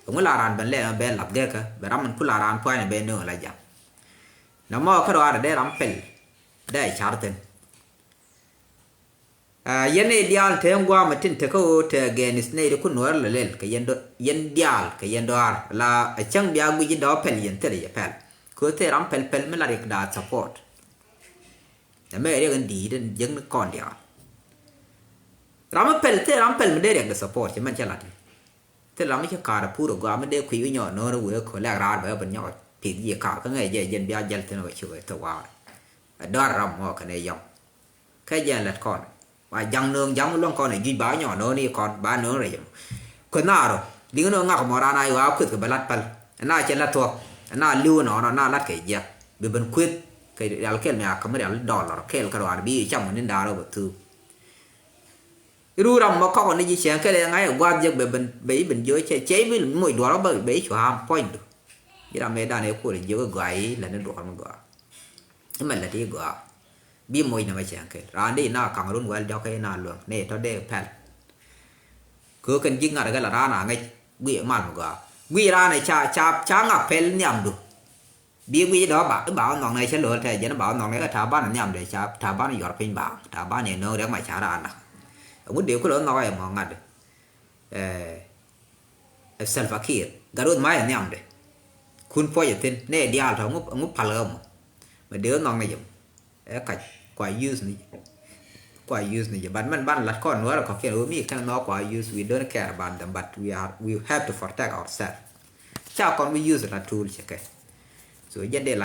Ɛŋu la raan ben lɛ ben lath gɛkä ben ram min ku la raan pua̱ny ben nööŋ la jam. Nɔmɔ kä ruaar dee ram pɛl dee car thi̱n. Yɛn nɛy diaal te ŋuam tin te kä ɣöö te against nɛy ti kun Nuäär lɛ lɛl kɛ yɛn dɔ, yɛn diaal kɛ yɛn dɔaar la a cäŋ bia guic in dɔɔ pɛl yɛn thilɛ yɛ pɛl. Kɛ ɣöö thil ram pɛl pɛl mi la riɛk daat support. Ɛmɛ riɛk in di̱i̱t in jiäkni kɔn diaal. Ram mi pɛl thil ram pɛl mi dee riɛk de support cɛ mɛn cɛ lat. Thil ram mi ci kaar a pur a gɔaa mi dee kui̱ wi̱c nyɔɔt no̱o̱n a wee kɔ lɛk raar bɛ ben nyɔɔt pith yi kaar kä ŋɛc jɛ jɛn bia jɛl thin wä ci wee thil waar. Ɛ dɔar ram mɔ kɛn ɛ yɔŋ. Kɛ jɛn lɛt kɔn ba jaŋ nööŋ jaŋ mi luäŋ kɔn ɛ juc ba nyɔɔt no̱o̱n i̱ kɔn ba nööŋ rɛc mɔ. Kueth naar ɔ liŋ ni ɣöö ŋak mɔ raan a yuaa kueth kɛ bɛ lat päl. Ɛn a cɛ lat thuɔ̱k ɛn a li̱w nɔɔnɔ ɛn a lat kɛ jiɛk bi ben kueth kɛ rial kɛl mi a käm rial dɔlɔr kɛl kɛ ruaar bi cam wä ni daar ɔ bɛ thuuk. I̱ ru ram mɔ kɔk ni ji̱ cɛŋ kɛl ɛ ŋa̱c ɛ gua̱a̱th jek bɛ ben bɛ i̱ ben jiök cɛ cɛ i̱ bi moc duɔr ɔ bɛ i̱ cua̱a̱m puɔ̱nydu. Ji̱ ram ëë dan ëë kuɔl jiök i̱ gɔaa i̱ lät ni duɔr mi gɔaa. I̱ mɛ lät i̱ gɔaa bi moc nɛmɛ cɛŋ kɛl raan dee i̱ na kaŋ run wɛl diɔ̱k i̱ na luäŋ ni tɔ̱ dee pɛl. Kɛ kɛn ji̱ ŋa̱t kɛ la raan a ŋäc guiy mal mi gɔaa guiy raan ɛ ca ca ca ŋak pɛl nhiamdu. Bi guic dɔ̱ ba i̱ ba wä nhɔk nɛ cä lo̱l tɛ jɛn i̱ ba wä nhɔk nɛ kä ta̱a̱ banɛ nhiam dee ca ta̱a̱ banɛ yuɔr piny baaŋ ta̱a̱ banɛ nööŋ riɛk ma ca raan da̱k. Ɛŋu dee kulɛ wä nhɔk ɛ mɔ ŋa̱t ɛ Salva Kiir gat wä ma̱a̱c ɛ nhiam dee. Kun puɔc ɛ thi̱n nɛ diaal tɔ ɛŋu pal ɣä mɔ. Mɛ dee wä nhɔk nɛ jɛ mɔ. Ɛ kac kua use ni jɛ. Kua use ni jɛ but mɛn ban lat kɔn Nuäär kɔ̱kiɛn ɣöö mi kɛn nhɔk kua use we don't care about them but we are we have to protect ourselves. Ca kɔn bi use la tool cɛ kɛ. So jɛ dee la